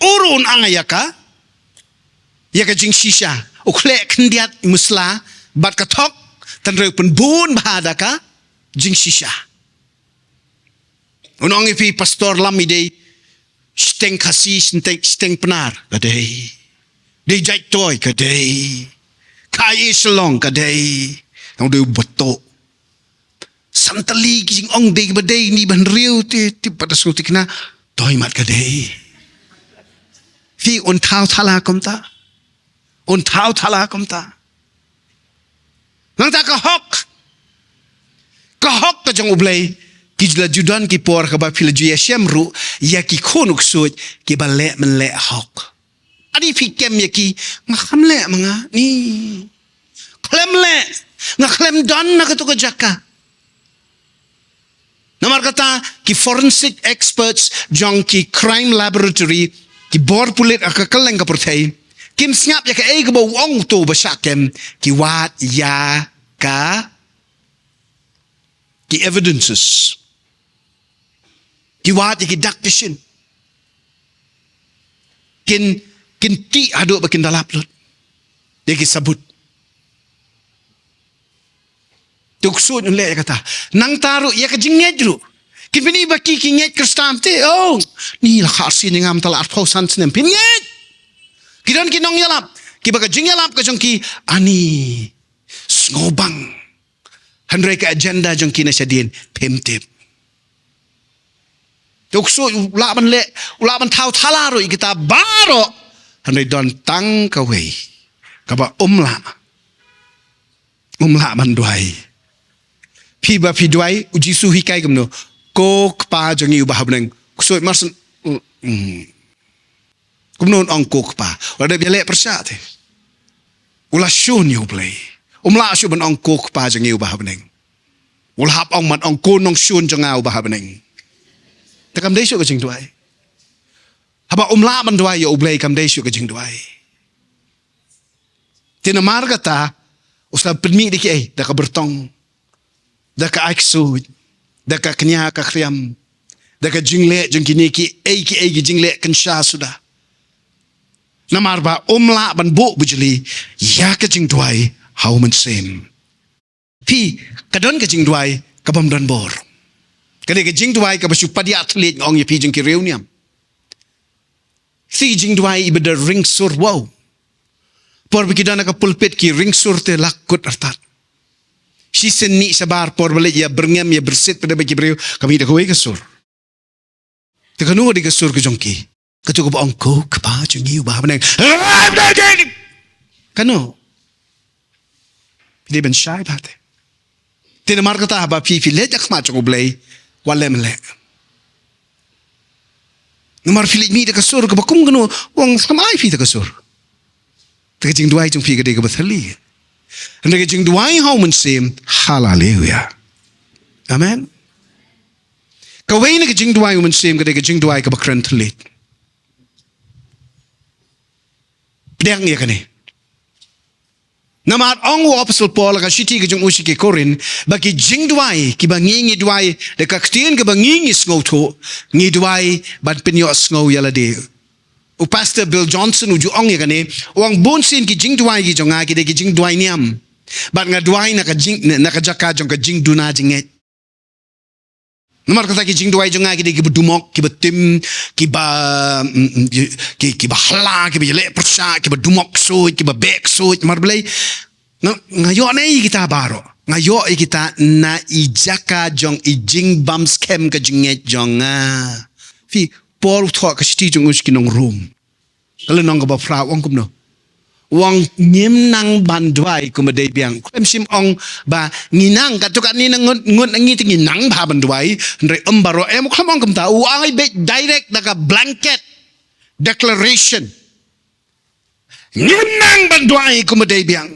U ruh un ai ïa ka, ïa ka jingshisha. U khleh khyndiat i musla bad ka thok, tang hynrei u pynbun bha da ka jingshisha. Un ong ïa phi pastor Lam i dei shiteng Khasi, shiteng, shiteng Pnar, ka dei. Dei jait toi, ka dei. Ka ai shlong, ka dei. Tang dei u bato. San tylli ki jingong dei ba dei ni ban riew te, te pat da sngewthikna, doi mat ka dei. Phi, un thaw thala kumta. Un thaw thala kumta. Nangta ka hok. Ka hok ka jong U Blei, ki la ju don ki por kaba phi la ju ïashem ruh ïa ki khun u ksuid kiba leh mynleh hok. Adi phi kem ïa ki, nga khlem leh ma nga, ni. Khlem leh, nga khlem don na kato ka jaka. Namar kata, ki forensic experts jong ki crime laboratory, ki bor pulit ha ka kylleng ka pyrthei, kim sngap ïa kaei kaba u ong uto ba shah kem, ki wad ïa ka, ki evidences. Ki wad ïa ki dak ki shin. Kin, kin tih haduh ba kin da lap lut ïa ki sabut. Te u ksuid un leh ïa kata. Nangta ruh ïa ka jingngeit ruh. Kin pyni ba ki, ki ngeit Khristan te, oh, ni la kha arsien ïa nga mynta la arphew san snem. Phin ngeit. Ki don ki nongïalap. Kiba ka jingïalap ka jong ki, ani, sngewbang. Hynrei ka agenda jong ki na shadien, phim tip. Te u ksuid u lah ban leh, u lah ban thaw thala ruh ïa kita baroh. Hynrei don tang kawei kaba um lah, um lah ban duwai. Phi ba phi duwai, u Jisu hikai kumno? Ko Kpa jong ngi uba ha bneng. Ksuid mar syn, mm. Kumno un ong ko Kpa? U la dep ïaleh pyrshah te. U la shun ïa U Blei. Um lah shuh ban ong ko Kpa jong ngi uba ha bneng. U la hap ong, mat ong ko Nongshun jong nga uba ha bneng. Te kam dei shuh ka jingduwai. Haba um lah ban duwai ïa U Blei, kam dei shuh ka jingduwai. Te namar kata, u sa pynmih da kiei, da ka byrtong, da ka ai ksuid, da ka kñia ka khriam, da ka jingleh jong kine kiei kiei ki jingleh kynsha suda. Namar ba um lah ban buh bujli ïa ka jingduwai ha U Mynsiem. Phi, ka don ka jingduwai kabym don bor. Ka dei ka jingduwai kaba shu padiah thylliej, nga ong ïa phi jong ki riewniam. Shi jingduwai iba da ring sur, wow. Por ba ki don ha ka pulpit ki ring sur te la kut artat. Shisien ïa shabar, por ba leit ïa byrngem ïa byrsit pat da ba ki briew, ka mih da kawei ka sur. Te kano ka dei ka sur ka jong ki? Kato kaba ong ko Kpa jong ngi uba ha bneng. Kano? Phi dei ban shai bha te. Te namar kata haba phi, phi leit ha khmat jong U Blei, wat leh mynleh. Namar phi leit mih da ka sur kaba kum kano, u ong, ngam ai phi da ka sur. Te ka jingduwai jong phi ka dei kaba thylli. Hynrei ka jingduwai ha U Mynsiem, haleluya. Amen. Kawei na ka jingduwai U Mynsiem ka dei ka jingduwai kaba kren thylliej. Pdiang ïa kane. Namar ong u Apostol Paul ha ka shithi ka jong u sha ki Korinth, ba ki jingduwai kiba ngi, ngi duwai da ka ktien kaba ngi, ngi sngewthuh, ngi duwai ban pynïohsngew ïa lade. U Pastor Bill Johnson u ju ong ïa kane, u ong, bunsien ki jingduwai ki jong nga ki dei ki jingduwai niam. Bad nga duwai na ka jing, na ka jaka jong ka jingduna jingngeit. Namar kata ki jingduwai jong nga ki dei kiba dumok, kiba tim, kiba, mm, mm, ki, kiba hla, kiba ïaleh pyrshah, kiba dumok ksuid, kiba beh ksuid, namar balei? Nga, nga ïoh na i kita baroh. Nga ïoh i kita na i jaka jong i jingbymskhem ka jingngeit jong nga. Phi, Paul u thoh ha ka shithi jong u sha ki nong Rom. Ka lynnong kaba phra u ong kumno? U ong ngim nang ban duwai kumba dei biang. Khlem shym ong ba ngi nang, katto katne na ngut, ngut na ngi te ngi nang bha ban duwai. Hynrei ym baroh em, u khlem ong kumta. U ai beit direct da ka blanket declaration. Ngim nang ban duwai kumba dei biang.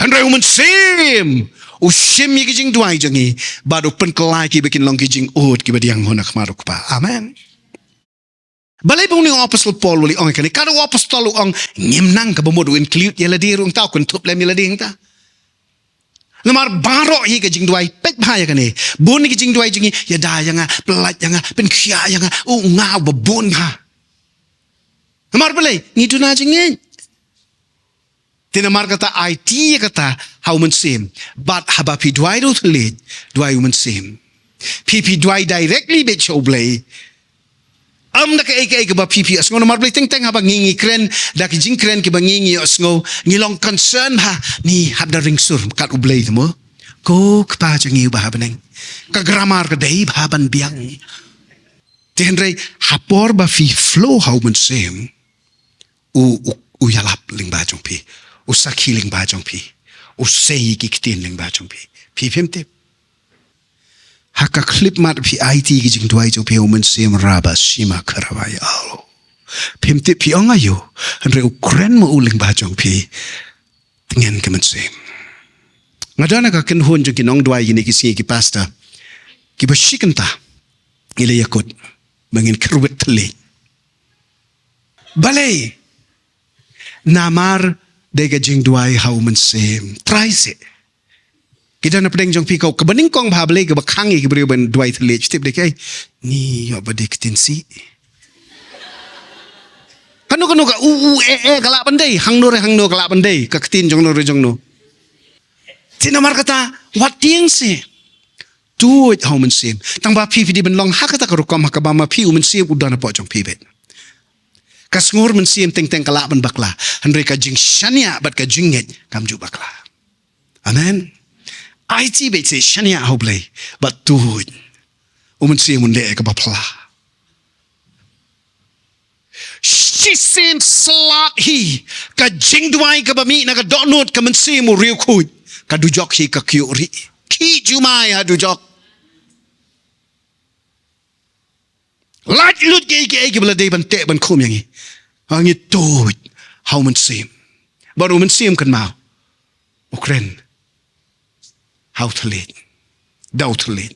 Hynrei U Mynsiem u shim ïa ki jingduwai jong ngi bad u pynkylla ki ba kin long ki jingud kiba dang hun ha khmat U Kpa. Amen. Balei ba une u Apostol Paul u la ong ïa kane? Ka dei u Apostol u ong ngim nang, kaba mut u include ïa lade ruh hangta, u kynthup lem ïa lade hangta. Namar baroh hi ka jingduwai, peit bha ïa kane. Bun ki jingduwai jong ngi, ïada ïa nga, pyllait ïa nga, pynkhiah ïa nga, u nga uba bun bha. Namar balei? Ngi duna jingngeit. Te namar kata aiti ïa kata ha U Mynsiem. Bad haba phi duwai da u thylliej, duwai U Mynsiem. Phi, phi duwai directly beit sha U Blei. Ym da kaei kaei kaba phi, phi ïohsngew, namar balei? Teng teng haba ngi, ngi kren da ki jingkren kiba ngi, ngi ïohsngew, ngi long concern bha, ngi hap da ring sur kat U Blei te mo. Ko Kpa jong ngi uba ha bneng. Ka grammar ka dei bha ban biang. Te hynrei ha por ba phi flow ha U Mynsiem, u, u, u ïalap lyngba jong phi, u sakhi lyngba jong phi, u sei ki ktien lyngba jong phi. Phi phim tip. Ha ka khyllipmat phi aiti ki jingduwai jong phi, U Mynsiem Rabashima Karabai Alo. Phim tip phi ong aïu, hynrei u kren ma u lyngba jong phi. Tngen ka mynsiem. Nga don ha ka kynhun jong ki nongduwai kine ki sngi, ki pastor. Kiba shi kynta ngi la ïakut ba ngin kyrwit thylliej. Balei? Namar dei ka jingduwai ha U Mynsiem. Trai seh. Ki don na pdeng jong phi, ko kaba nyngkong bha, balei kaba khang ïa ki briew ban duwai thylliej? Tip dei kaei? Ngi ïoh ba dei ktien sih. Kano kano ka u u e e ka lah ban dei, hangno re hangno ka lah ban dei, ka ktien jongno re jongno. Te namar kata, wat tieng seh. Tuid ha U Mynsiem. Tang ba phi, phi dei ban long ha kata ka rukom ha kaba ma phi, U Mynsiem u don hapoh jong phi beit. Ka Sngur mynsiem teng teng ka lah ban bakla. Hynrei ka jingshaniah bad ka jingngeit kam ju bakla. Amen. Aiti beit seh shaniah ha U Blei bad tuid. U Mynsiem un leh ïa kaba phylla. Shisien slap hi ka jingduwai kaba mih na ka dohnud ka mynsiem u riewkhuid. Ka dujok hi ka kyiuhrieh. Ki jumai ha dujok. Lait lut kiei kiei kiba la dei ban teh ban khum ïa ngi. Ha ngi tuid ha u Mynsiem. Bad u Mynsiem kynmaw. U kren. Ha u thylliej. Da u thylliej.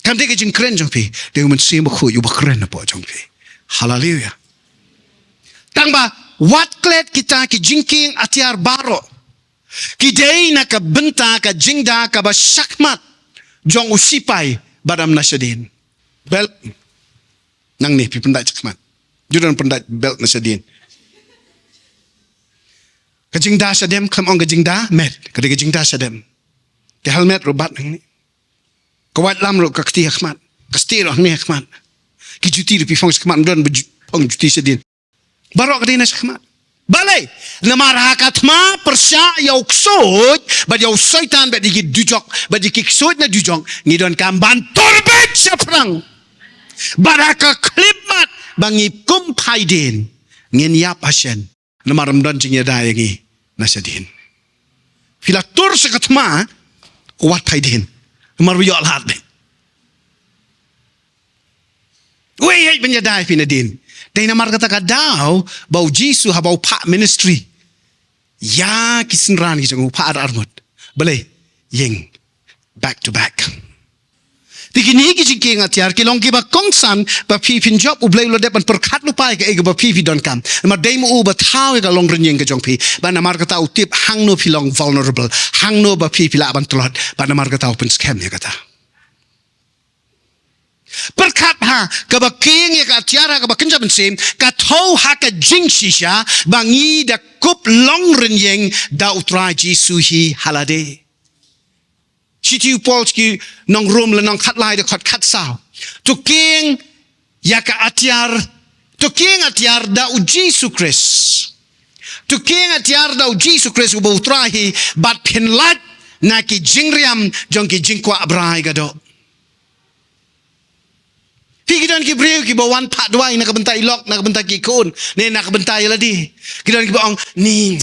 Kam dei ka jingkren jong phi. Dei u Mynsiem Bakhuid uba kren hapoh jong phi. Haleluia. Tang ba wat klet kita ki jingkieng atiar baroh. Ki dei na ka bynta ka jingda kaba shakhmat jong u sipai ba dang na shadien. Belt. Nangne phi pyndait shakhmat. Ju don pyndait belt na shadien. Ka jingda shadem, khlem ong ka jingda met. Ka dei ka jingda shadem. Ka helmet ruh bat nangne. Ka waitlam ruh ka kti ha khmat. Ka stieh ruh hangne ha khmat. Ki juti ruh phi phong shakhmat, ym don ba ju-, phong juti shadien. Baroh ka dei na shakhmat. Balei? Namar ha ka thma pyrshah ïa u ksuid, bad ïa u soitan, bad ïa ki dujok, bad ïa ki ksuid na dujok, ngi donkam ban tur beit shaphrang. Bad ha ka khyllipmat ba ngi kum phaidien, ngin ïap ha shen. Namar ym don jingïada ïa ngi na shadien. Phi la tur sha ka thma, wat phaidien. Namar u ïoh lad beit. Wei hei ban ïada ïa phi nadien. Dei namar kata ka daw ba u Jisu haba u phah ministry ïa ki synran ki jong u, u phah ar ar ngut. Balei? Ïeng back to back. Te kine ki jingkieng atiar ki long kiba kongsan ba phi phin jop, U Blei u la dep ban pyrkhat lypa ïa kaei kaba phi phi donkam. Namar dei ma u ba thaw ïa ka longrynïeng ka jong phi. Bad namar kata u tip hangno phi long vulnerable, hangno ba phi phi lah ban tlot. Bad namar kata u pynskhem ïa kata. Pyrkhat ha kaba kieng ïa ka atiar ha kaba kynja mynsiem, ka thew ha ka jingshisha ba ngi da kup longrynïeng da U Trai Jisu hi ha lade. Shithi u Paul sha ki nong Rom lynnong khatlai dkhot khatsaw. To kieng ïa ka atiar, to kieng atiar da u Jisu Khrist. To kieng atiar da u Jisu Khrist uba U Trai hi, bad phin lait na ki jingriam jong ki jingkwah brai ka doh. Phi, ki don ki briew kiba wan phah duwai na ka bynta i lok, na ka bynta ki khun, ne na ka bynta ïa lade. Ki don kiba ong, ni,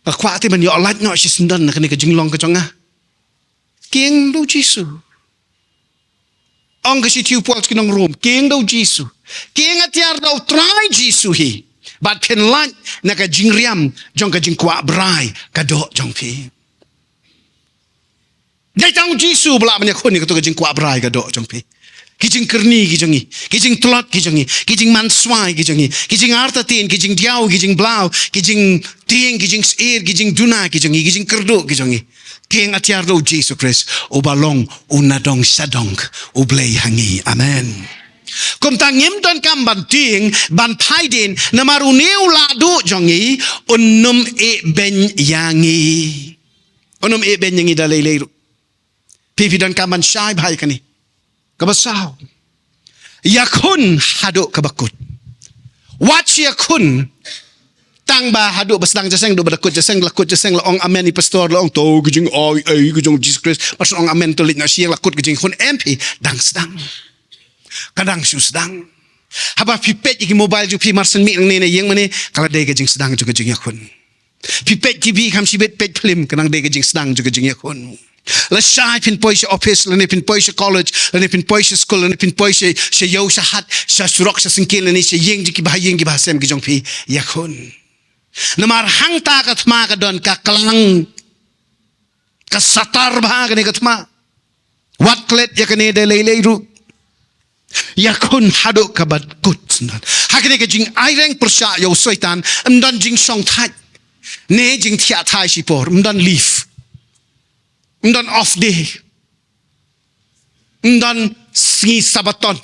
nga kwah te ban ïoh lait noh shisyndon na kane ka jinglong ka jong nga. Kieng da u Jisu. Ong ka shithi u Paul sha ki nong Rom, kieng da u Jisu. Kieng atiar da U Trai Jisu hi. Bad phin lait na ka jingriam jong ka jingkwah brai ka doh jong phi. Dei tang u Jisu ba lah ban ïakhun ïa kato ka jingkwah brai ka doh jong phi. Ki jingkyrni ki jong ngi, ki jingtlot ki jong ngi, ki jingmanswai ki jong ngi, ki jingartatien, ki jingdiaw, ki jingblaw, ki jingtieng, ki jingsyier, ki jingduna ki jong ngi, ki jingkyrduh ki jong ngi. Kieng atiar da u Jisu Khrist, uba long u nadong shadong U Blei ha ngi. Amen. Kumta ngim donkam ban tieng, ban phaidien, namar une u Lahduh jong ngi un ym ïehbeiñ ïa ngi. Un ym ïehbeiñ ïa ngi da lei lei ruh. Phi phi donkam ban shai bha ïa kane. Kaba saw. Ïakhun haduh kaba kut. Wat shu ïakhun tang ba haduh ba sdang ja seng, haduh ba da kut ja seng, la kut ja seng, la ong amen i pastor, la ong to ka jingaiei ka jong u Jisu Khrist. Mar shu ong amen to leit noh sha ïing, la kut ka jingkhun, em phi, dang sdang. Ka dang shu sdang. Haba phi peit ïa ki mobile jong phi mar shen miet nangne na ïing mane, ka la dei ka jingsdang jong ka jingïakhun. Phi peit T V kham shibit, peit phlim, ka dang dei ka jingsdang jong ka jingïakhun. Lashai phin poi sha office, lane phin poi sha college, lane phin poi sha skul, lane phin poi sha, sha ïew sha hat, sha surok sha syngkien, lane sha ïing jong ki bahaïing ki bahasem ki jong phi, ïakhun. Namar hangta ka thma ka don ka klang. Ka satar bha kane ka thma. Wat klet ïa kane da lei lei ruh. Ïakhun haduh kaba kut. Ha kane ka jingaireng pyrshah ïa u Soitan, ym don jingshongthait ne jingthiah thai shipor, ym don leave. Ym don off day. Ym don sngi Sabaton.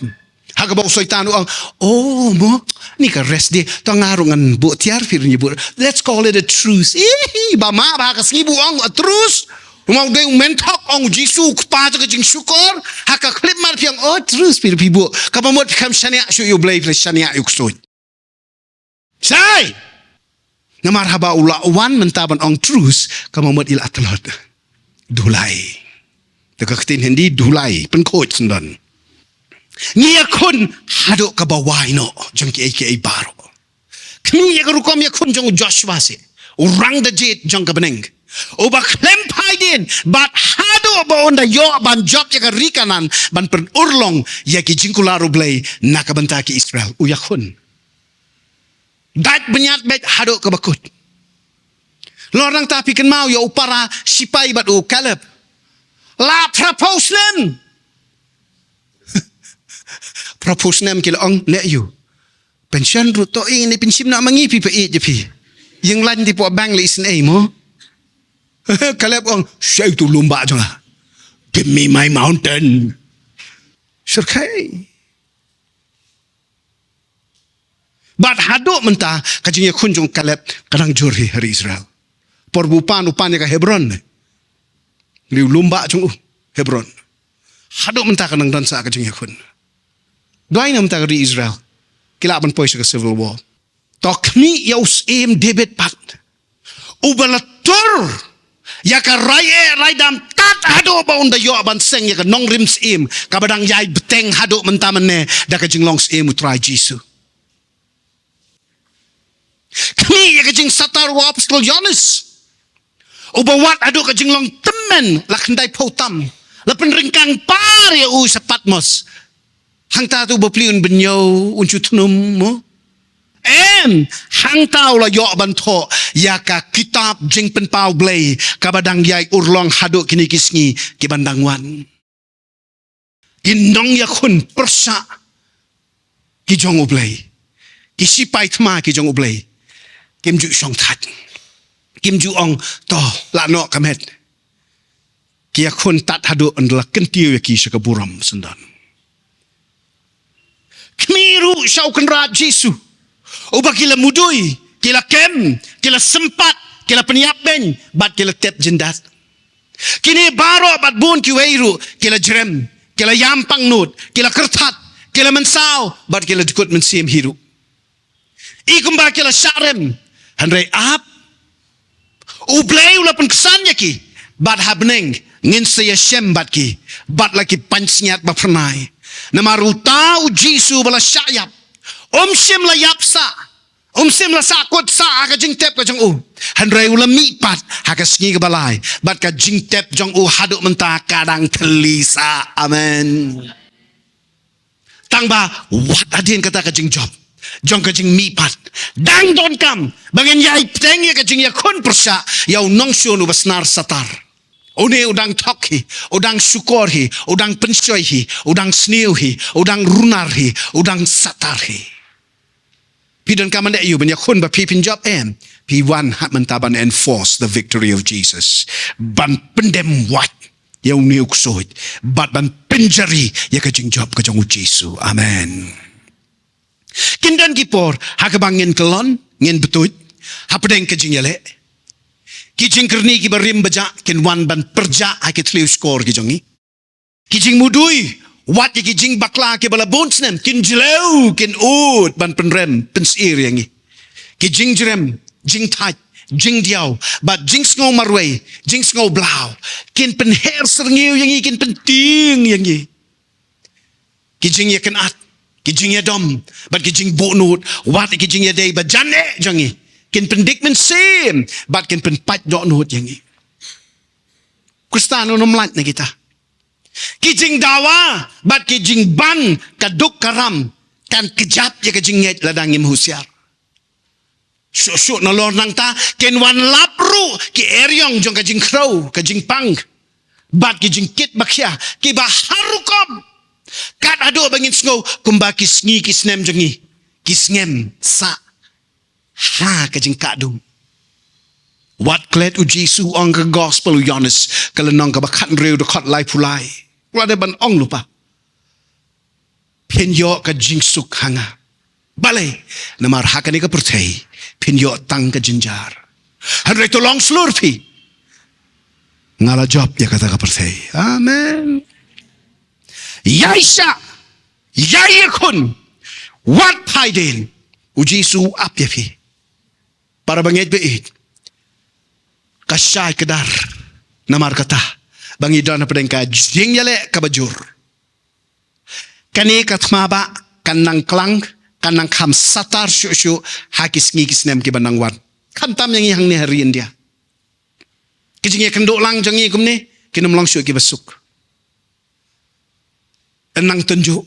Ha kaba u Soitan u ong, oh, mo, ni ka rest day. To nga ruh ngan buh tiar, phi ruh ngi buh. Let's call it a truce. Ihi, ba ma ba ha ka sngi buh ong a truce. Mo, dei u Menthok ong u Jisu u Kpa jong ka jingshukor. Ha ka khyllipmat phi ong, oh, truce, phi ruh phi buh. Kaba mut phi kham shaniah shuh ïa u Blei, phi la shaniah ïa u ksuid. Shai! Namar haba u la wan mynta ban ong truce, ka mut i la tlot. Dhulai. Te ka ktien Hindi, dhulai, pynkhuid syndon. Ngi ïakhun haduh kaba wai noh jong kiei kiei baroh. Khmih ïa ka rukom ïakhun jong u Joshua seh, u rang da jied jong ka bneng, uba khlem phai dien, bad haduh ba un da ïoh ban jop ïa ka ri Kanaan, ban pynurlong ïa ki jingkular U Blei na ka bynta ki Israel. U ïakhun. Dait bniat beit haduh kaba kut. Lor nangta phi kynmaw ïa u para sipai bad u Kaleb. La phra phew snem. Phra phew snem ki la ong, leh ïa u. Pension ruh to ing ni, pension na mangi phi pa i je phi. Ïeng lain ti po bang le isnei mo. Kaleb ong, "Shai tu lum ba jong nga. Give me my mountain." Syrkhei. Bad haduh mynta ka jingïakhun jong Kaleb ka dang jur hi ha ri Israel. Por bu pan u pan ïa ka Hebron ne. Ri u lum ba jong u Hebron. Haduh mynta ka dang don sa ka jingïakhun. Duwai na mynta ka ri Israel ki lah ban poi sha ka civil war. To khmih ïa u syiem David pat, uba la tur ïa ka rai eh rai dam tad haduh ba un da ïoh ban seng ïa ka nongrim syiem kaba dang ïai bteng haduh mynta mynne da ka jinglong syiem U Trai Jisu. Khmih ïa ka jingsatar u apostol Ïoannis, uba wat haduh ka jinglong tymmen la khyndai phew tam, la pynryngkang par ïa u sha Patmos. Hangta tu bapli un bynñiew, un shu thnum mo? Em, hangta u la ïoh ban thoh ïa ka kitab Jingpynpaw Blei kaba dang ïai urlong haduh kine ki sngi kiban dang wan. Ki nongïakhun pyrshah ki jong U Blei, ki sipai thma ki jong U Blei, kim ju shong thait. Kim ju ong, "To, lah noh ka met." Ki ïakhun tad haduh un da la kyntiew ïa ki sha ka burom syndon. Khmih ruh sha u Kynrad Jisu, uba ki la mudui, ki la kem, ki la sympat, ki la pynïap beiñ, bad ki la tep jyndat. Kine baroh bad bun kiwei ruh ki la jrem, ki la ïam pangnud, ki la kyrthat, ki la mynsaw, bad ki la jukut mynsiem hi ruh. I kumba ki la shah rem, hynrei ap, U Blei u la pynksan ïa ki, bad ha bneng ngin sa ïashem bad ki, bad la ki pansngiat ba phyrnai. Namar uta u Jisu ba la shah ïap, um shym la ïap sah, um shym la sahkut sah ha ka jingtep ka jong u. Hynrei u la mihpat ha ka sngi kaba lai, bad ka jingtep jong u haduh mynta ka dang thylli sah. Amen. Tangba wat hadien kata ka jingjop jong ka jingmihpat, dang donkam ba ngin ïai bteng ïa ka jingïakhun pyrshah ïa u nongshun uba snar satar. Une u dang thok hi, u dang shukor hi, u dang pynshoi hi, u dang sniew hi, u dang runar hi, u dang satar hi. Phi donkam ban ïa u ban ïakhun ba phi pynjop? Em. Phi wan ha mynta ban enforce the victory of Jesus, ban pyndem wait ïa une u ksuid, bad ban pynjari ïa ka jingjop ka jong u Jisu. Amen. Kin don ki por ha kaba ngin kyllon, ngin btuid hapdeng ka jingïaleh. Ki jingkyrni kiba rim bajah kin wan ban pyrjah ha ki thliew shkor ki jong ngi. Ki jingmudui, wat ïa ki jingbakla kiba la bun snem, kin jlew, kin ud ban pynrem, pynsyier ïa ngi. Ki jingjrem, jingthait, jingdiaw, bad jingsngew marwei, jingsngew blaw, kin pynher syrngiew ïa ngi, kin pyntieng ïa ngi. Ki jingïakynad, ki jingïadom, bad ki jingbuhnud, wat ïa ki jingïadei ba jan eh jong ngi, kin pyndik mynsiem, bad kin pynpait dohnud ïa ngi. Khristan un ym lait na kita. Ki jingdawa bad ki jingban ka duk ka ram kan kjap ïa ka jingngeit lada ngim husiar. Shuh shuh nalor nangta kin wan lap ruh ki eriong jong ka jingkhrew, ka jingpang, bad ki jingkit ba khia kiba har rukom. Kat haduh ba ngin sngew kumba ki sngi ki snem jong ngi ki sngem sah ha ka jingkah dum. Wat klet u Jisu, ong ka gospel u Ïoannis, ka lynnong kaba khathynriew, dkhot laiphew lai. Wat dei ban ong lypa. Phin ïoh ka jingsuk ha nga. Balei? Namar ha kane ka pyrthei phin ïoh tang ka jynjar. Hynrei to long shlur phi. Nga la jop ïa kata ka pyrthei. Amen. Ïaishah, ïaiakhun, wat phai dien. U Jisu u ap ïa phi. Para bangeit ba ïeit, ka shai kdar. Namar kata ba ngi don hapdeng ka jingïaleh kaba jur. Kane ka thma ba kan nang klang, kan nang kham satar shuh shuh ha ki sngi ki snem kiba nang wan. Khamtam ïa ngi hangne ha ri India. Ki jingïakynduh lang jong ngi kumne kin ym long shuh kiba suk. Yn nang tynjuh,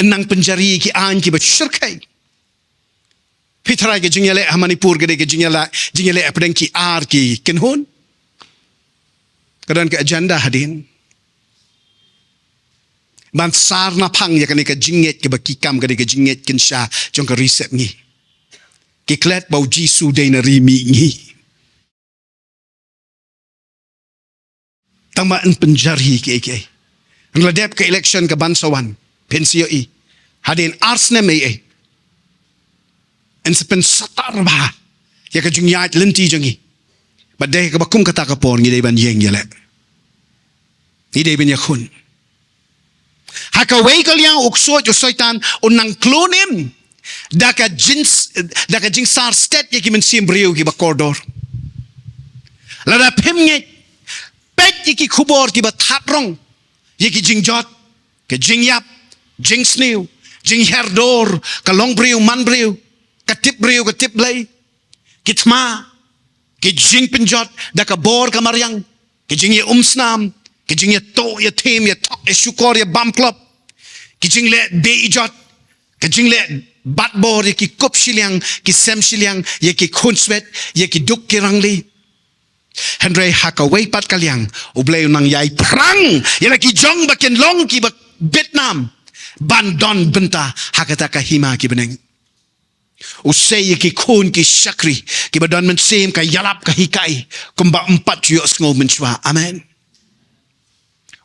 yn nang pynjari ki aiñ kiba shyrkhei. Phi tharai ka jingïaleh ha Manipur ka dei ka jingïaleh, jingïaleh hapdeng ki ar ki kynhun. Ka don ka agenda hadien. Ban sar naphang ïa kane ka jingngeit kaba ki kam ka dei ka jingngeit kynsha jong ka ri sepngi. Ki klet ba u Jisu dei na ri mihngi. Tang ba yn pynjari kiei kiei. Yn la dep ka election ka ban sa wan. Phin sa ïohi. Hadien ar snem eiei. Yn sa pynsatar bha ïa ka jingïaid lynti jong ngi. Bad dei kaba kum kata ka por ngi dei ban ïeng ïaleh. Ngi dei ban ïakhun. Ha kawei ka liang u ksuid u Soitan un nang kloi nim da ka jing, da ka jingsar stet ïa ki mynsiem briew kiba kordor. Lada phim ngeit, peit ïa ki khubor kiba thad rong ïa ki jingjot, ka jingïap, jingsniew, jinghiar dur, ka long briew man briew, ka tip briew ka tip Blei, ki thma, ki jingpynjot da ka bor ka mariang, ki jingïaumsnam, ki jingïatuh ïathim, ïathok ïashukor, ïabamklop, ki jingleh beh-ijot, ki jingleh batbor ïa ki kup shiliang, ki sem shiliang, ïa ki khunswet, ïa ki duk ki rangli. Hynrei ha kawei pat ka liang, U Blei u nang ïai phrang ïa la ki jong ba kin long kiba bit nam ban don bynta ha kata ka hima ki bneng. U sei ïa ki khun ki shakri kiba don mynsiem ka ïalap ka hikai kumba ym pat ju ïohsngew mynshuwa. Amen.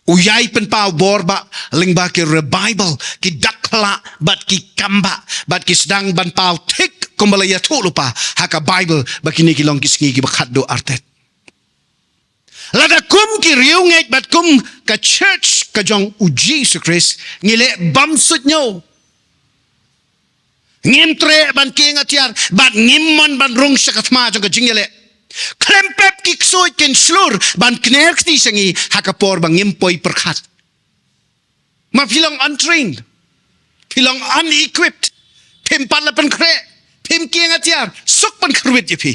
U ïai pynpaw bor ba lyngba ki revival, ki dak khyllah bad ki kam ba, bad ki sdang ban paw thik kumba la ïathuh lypa ha ka Baibl ba kine ki long ki sngi kiba khatduh artet. Lada kum ki riewngeit bad kum ka church ka jong U Jisu Khrist ngi leh bymsuidñiew, ngim treh ban kieng atiar bad ngim mon ban rung sha ka thma jong ka jingïaleh, khlem pep ki ksuid kin shlur ban kner kti sha ngi ha ka por ba ngim poi pyrkhat. Ma phi long untrained, phi long unequipped, phim pat la pynkhreh, phim kieng atiar, suk pynkhreh ïa phi.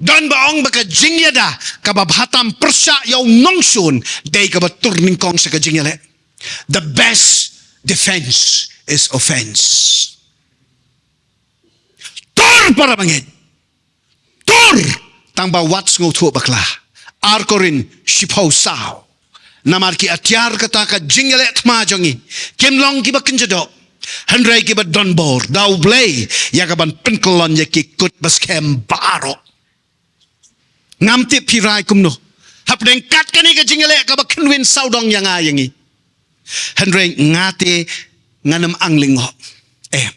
Don ba ong ba ka jingïada kaba bha tam pyrshah ïa u nongshun dei kaba tur nyngkong sha ka jingïaleh. The best defense is offense. Tur para bangeit. Tur tang ba wat sngewthuh bakla. Ar Korinth shiphew saw. Namar ki atiar kata ka jingïaleh thma jong ngi kim long kiba kynja doh, hynrei kiba don bor da U Blei ïa ka ban pynkyllon ïa ki kut ba skhem baroh. Ngam tip phi rai kumno hapdeng kat kane ka jingïaleh kaba kynwin sawdong ïa nga ïa ngi. Hynrei nga te ngan ym ang lyngngoh. Em.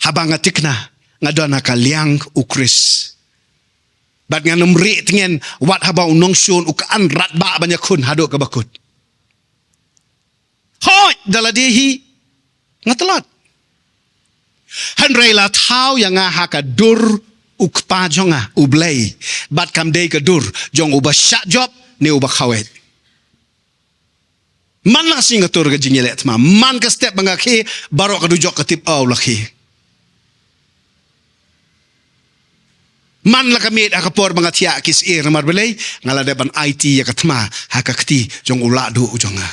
Haba nga thikna nga don ha ka liang U Khrist. Bad ngan ym rieh tngen wat haba u nongshun u ka an rat ba ban ïakhun haduh kaba kut. Hooid, da lade hi nga tlot. Hynrei la thaw ïa nga ha ka dur U Kpa jong nga U Blei, bad kam dei ka dur jong uba shah jop ne uba khawai. Man la ka sngi nga tur ka jingïaleh thma, man ka step ba nga khie, baroh ka dujok ka tip aw la khie. Man la ka miet ha ka por ba nga thiah ki syier, namar balei? Nga la dep ban aiti ïa ka thma ha ka kti jong u lahduh u jong nga.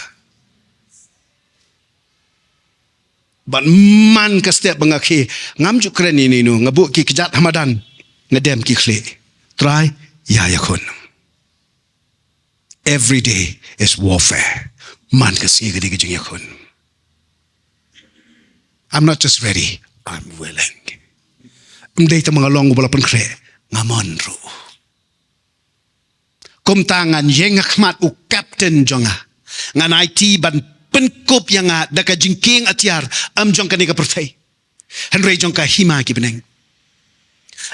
Bad man ka step ba nga khie, ngam ju kren ïa ino ino, nga buh ki kjat ha madan, nga dem ki khlieh. Trai, ïa ïakhun. Every day is warfare. Man ka sngi ka dei ka jingïakhun. I'm not just ready, I'm willing. Ym dei tang ba nga long uba la pynkhreh, nga mon ruh. Kumta ngan ïeng ha khmat u kapten jong nga. Ngan aiti ban pynkup ïa nga da ka jingkieng atiar, ym jong kane ka pyrthei, hynrei jong ka hima ki bneng.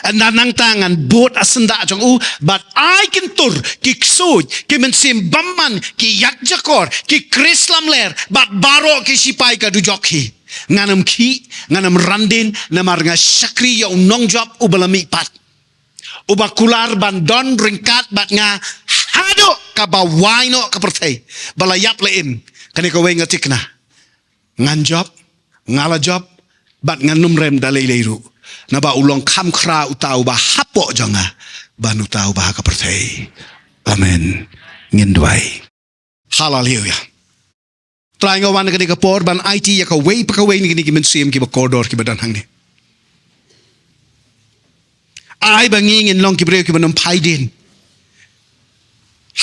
Ynda nangta ngan bud ha syndah jong u, bad ai kyntur ki ksuid, ki mynsiem bymman, ki ïakjakor, ki khrislamler, bad baroh ki sipai ka dujok hi. Ngan ym khih, ngan ym ran dien, namar nga shakri ïa u nongjop uba la mihpat, uba kular ban don ryngkat bad nga haduh kaba wai noh ka pyrthei. Ba la ïap la im, kane kawei nga thikna: ngan jop, nga la jop, bad ngan ym rem da lei lei ruh. Naba u long kham khra uta uba hapoh jong nga, ban uta uba ha ka pyrthei. Amen. Ngin duwai. Haleluya. Trai, nga wan ha kane ka por ban aiti ïa kawei pa kawei na kine ki mynsiem kiba kordor kiba don hangne. Ai ba ngi ngin long ki briew kiba ym phai dien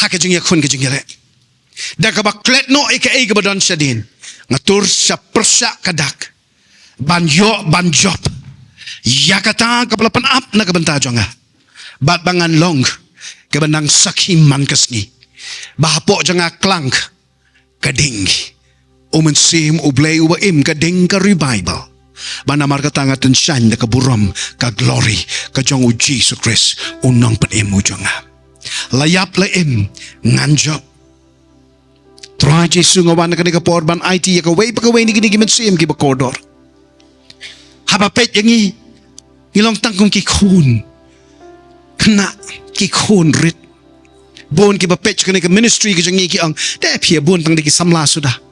ha ka jingïakhun ka jingïaleh, da kaba klet noh ïa kaei kaba don shadien. Nga tur sha pyrshah ka dak ban ïoh ban jop ïa kata kaba la pynap na ka bynta jong nga, bad ba ngan long kaba nang sakhi man ka sngi ba hapoh jong nga klang ka ding u Mynsiem U Blei uba im, ka ding ka revival. Ba namar kata nga tyngshaiñ da ka burom, ka glory ka jong U Jisu Khrist, U Nongpynim u jong nga. La ïap la im, ngan jop. Trai Jisu, nga wan ha kane ka por ban aiti ïa kawei pa kawei na kine ki mynsiem kiba kordor. Haba peit ïa ngi, ngi long tang kum ki khun khynnah, ki khun rit. Bun kiba peit kane ka ministry ka jong ngi ki ong, te phi ïa bun tang da ki samla suda.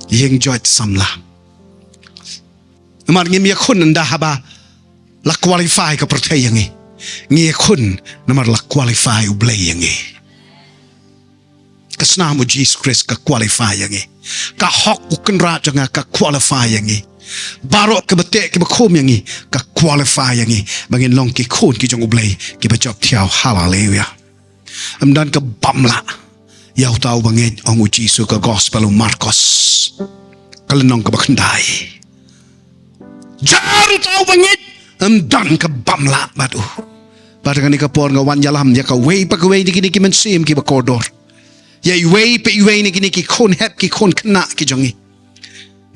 Ïeng joit samla. Namar ngim ïakhun ynda haba la qualify ka pyrthei ïa ngi. Ngi ïakhun namar la qualify U Blei ïa ngi. Ka snam U Jisu Khrist ka qualify ïa ngi. Ka hok U Kynrad jong nga ka qualify ïa ngi. Baroh kiba teh kiba khum ïa ngi, ka qualify ïa ngi ba ngin long ki khun ki jong U Blei kiba jop thiaw. Haleluya. Ym don ka bym lah ïa uta uba ngeit, ong U Jisu, ka gospel u Markos, ka lynnong kaba khyndai. Jar uta uba ngeit, ym don ka bym lah bad u. Bad ha kane ka por nga wan ïalam ïa kawei pa kawei na kine ki mynsiem kiba kordor, ïa iwei pa iwei na kine ki khun hep, ki khun khynnah ki jong ngi.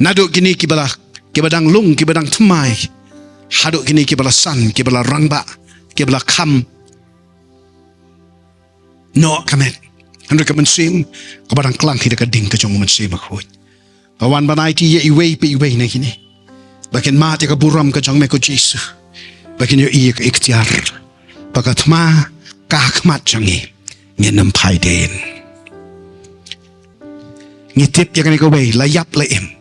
Naduh kine kiba la, kiba dang lung, kiba dang thymmai, haduh kine kiba la san, kiba la rangbah, kiba la kham noh ka met. Hynrei ka mynsiem kaba dang klang hi da ka ding ka jong U Mynsiem Bakhuid. Nga wan ban aiti ïa iwei pa iwei na kine ba kin mad ïa ka burom ka jong me, ko Jisu, ba kin ïohi ïa ka iktiar ba ka thma ka ha khmat jong ngi, ngin ym phai dien. Ngi tip ïa kane kawei, la ïap la im,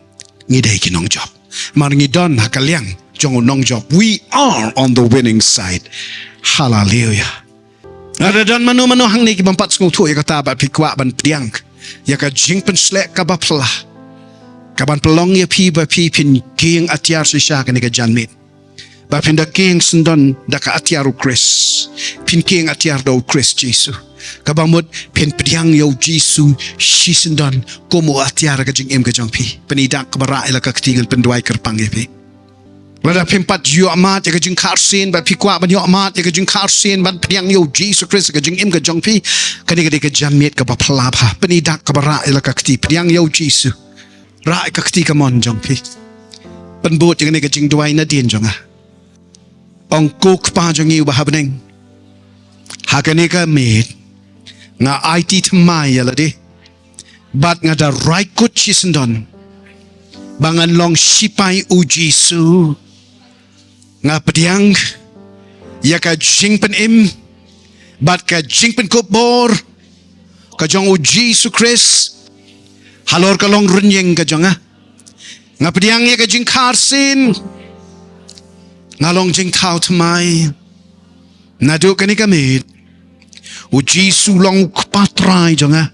ngi dei ki nongjop. Namar ngi don ha ka liang jong u nongjop. We are on the winning side. Haleluya. Lada don mano mano hangne ki bym pat sngewthuh ïa kata, bad phi kwah ban pdiang ïa ka jingpynsleh kaba phylla, kaban pynlong ïa phi ba phi phin kieng atiar shisha kane ka janmiet, ba phin da kieng syndon da ka atiar U Khrist, phin kieng atiar da U Khrist Jisu. Kaba mut phin pdiang ïa U Jisu shisyndon kum u atiar ka jingim ka jong phi. Pyni dak kaba rah ïa la ka kti, ngan pynduwai kyrpang ïa phi. Lada phim pat ïoh mad ïa ka jingkhar sien, bad phi kwah ban ïoh mad ïa ka jingkhar sien, ban pdiang ïa U Jisu Khrist ka jingim ka jong phi, kane ka dei ka janmiet kaba phylla bha. Pyni dak kaba rah ïa la ka kti, pdiang ïa U Jisu. Rah ïa ka kti kamon jong phi. Pynbud ïa kane ka jingduwai nadien jong nga. Ong, ko Kpa jong ngi uba ha bneng, ha kane ka miet nga aiti thymmai ïa lade, bad nga da rai kut shisyndon ba ngan long shipai U Jisu. Nga pdiang ïa ka jingpynim bad ka jingpynkup bor ka jong U Jisu Khrist halor ka longrynïeng ka jong nga. Nga pdiang ïa ka jingkhar sien. Nga long jingthaw thymmai. Naduh kane ka miet, U Jisu long U Kpa Trai jong nga,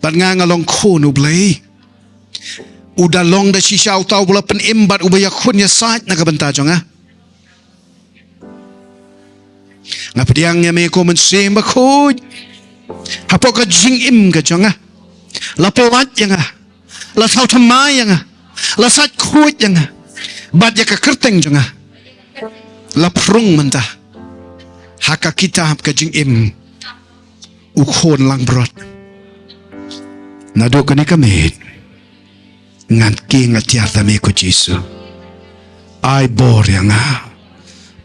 bad nga nga long khun U Blei. U da long da shisha uta uba la pynim bad uba ïakhun ïasaid na ka bynta jong nga. Nga pdiang ïa me, ko Mynsiem Bakhuid, hapoh ka jingim ka jong nga. La pyllait ïa nga, la thaw thymmai ïa nga, la said khuid ïa nga, bad ïa ka kyrteng jong nga la pynrung mynta ha ka kitab ka jingim u khun langbrot. Naduh kane ka miet ngan kieng atiar da me, ko Jisu. Ai bor ïa nga,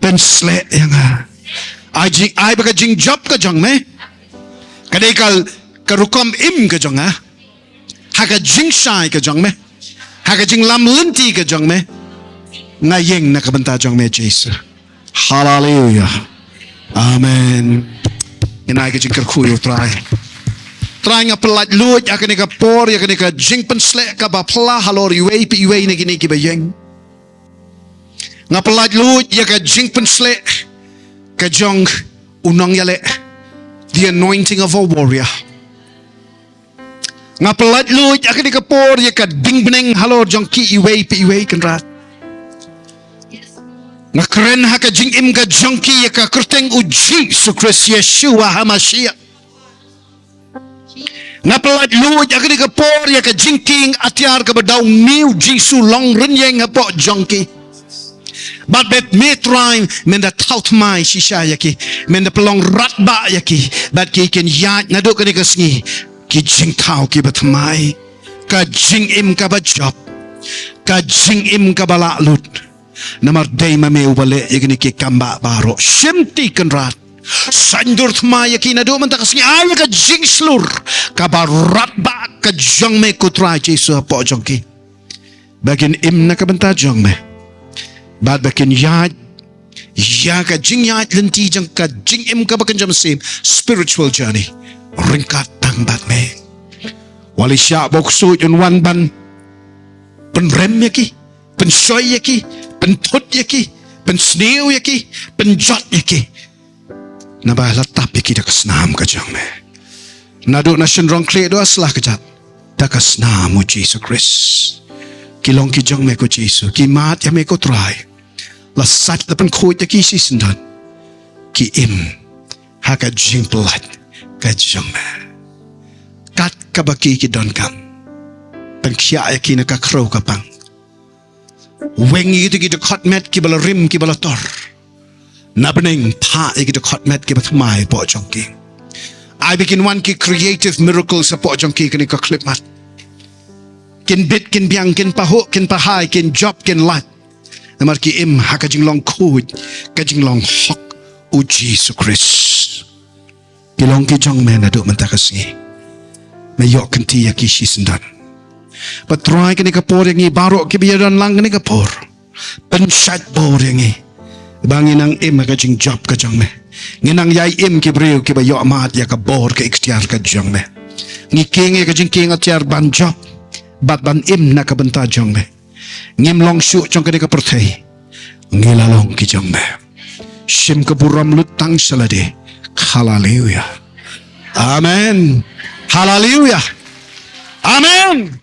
pynsleh ïa nga. Ai jing, ai ba ka jingjop ka jong me ka dei ka, ka rukom im ka jong nga, ha ka jingshai ka jong me. Ha ka jinglam lynti ka jong me. Nga ïeng na ka bynta jong me Jisu. Haleluia. Amen. Ngin ai ka jingkyrkhu ïa u Trai. Trai, nga pyllait luid ïa kane ka por, ïa kane ka jingpynsleh kaba pla halor iwei pa iwei na kine kiba ïeng. Nga pyllait luid ïa ka jingpynsleh ka jong u nongïaleh. The anointing of a warrior. Nga pyllait luid ïa kane ka por ïa ka jingbneng halor jong ki iwei pa iwei Kynrad. Nga kren ha ka jingim ka jong ki ïa ka kyrteng u Jisu Khrist, Yeshua HaMashiach. Nga pyllait luid ïa kane ka por ïa ka jingkieng atiar kaba daw mih u Jisu long rynïeng hapoh jong ki. Bad ba me Trai, men da thaw thymmai shisha ïa ki. Men da pynlong radbah ïa ki. Bad ki kin ïaid naduh kane ka sngi ki jingthaw kiba thymmai. Ka jingim kaba jop. Ka jingim kaba lah lut. Namar dei ma me uba leh ïa kine ki kam ba baroh. Shimti Kynrad. Saiñdur thymmai ïa ki naduh mynta ka sngi, ai ïa ka jingshlur kaba radbah ka jong me ko Trai Jisu hapoh jong ki. Ba kin im na ka bynta jong me. Bad ba kin ïaid ïa ka jingïaid lynti jong ka jingim kaba kynja mynsiem, spiritual journey. Ryngkat tang bad me. Wat la shah ba u ksuid un wan ban pynrem ïa ki, pynshoi ïa ki, pynthut ïa ki, pynsniew ïa ki, pynjot ïa ki. Naba la tap ïa ki da ka snam ka jong me. Naduh na shynrong khlieh haduh sla kjat. Da ka snam u Jisu Khrist. Ki long ki jong me ko Jisu. Ki mad ïa me ko Trai. La sait la pynkhuid ïa ki shisyndon. Ki im. Ha ka jingpyllait ka jong me. Kat kaba ki ki donkam. Pynkhiah ïa ki na ka khrew ka pang. Weng ïa kito ki dkhot met kiba la rim kiba la tor. Na bneng phah ïa ki dkhot met kiba thymmai hapoh jong ki. Ai ba kin wan ki creative miracles hapoh jong ki kane ka khyllipmat. Kin bit kin biang kin pahuh kin pahai kin jop kin lait. Namar ki im ha ka jinglong khuid ka jinglong hok u Jisu Khrist. Ki long ki jong me naduh mynta ka sngi. Me ïoh kynti ïa ki shisyndon. Ba Trai kane ka por ïa ngi baroh kiba ïadon lang kane ka por. Pynshait bor ïa ngi. Ba ngin nang im ha ka jingjop ka jong me. Ngin nang ïai im ki briew kiba ïoh mad ïa ka bor ka iktiar ka jong me. Ngi kieng ïa ka jingkieng atiar ban jop. Bad ban im na ka bynta jong me. Ngim long shuh jong kane ka pyrthei. Ngi la long ki jong me. Shim ka burom lut tang sha lade. Haleluia. Amen. Haleluia. Amen.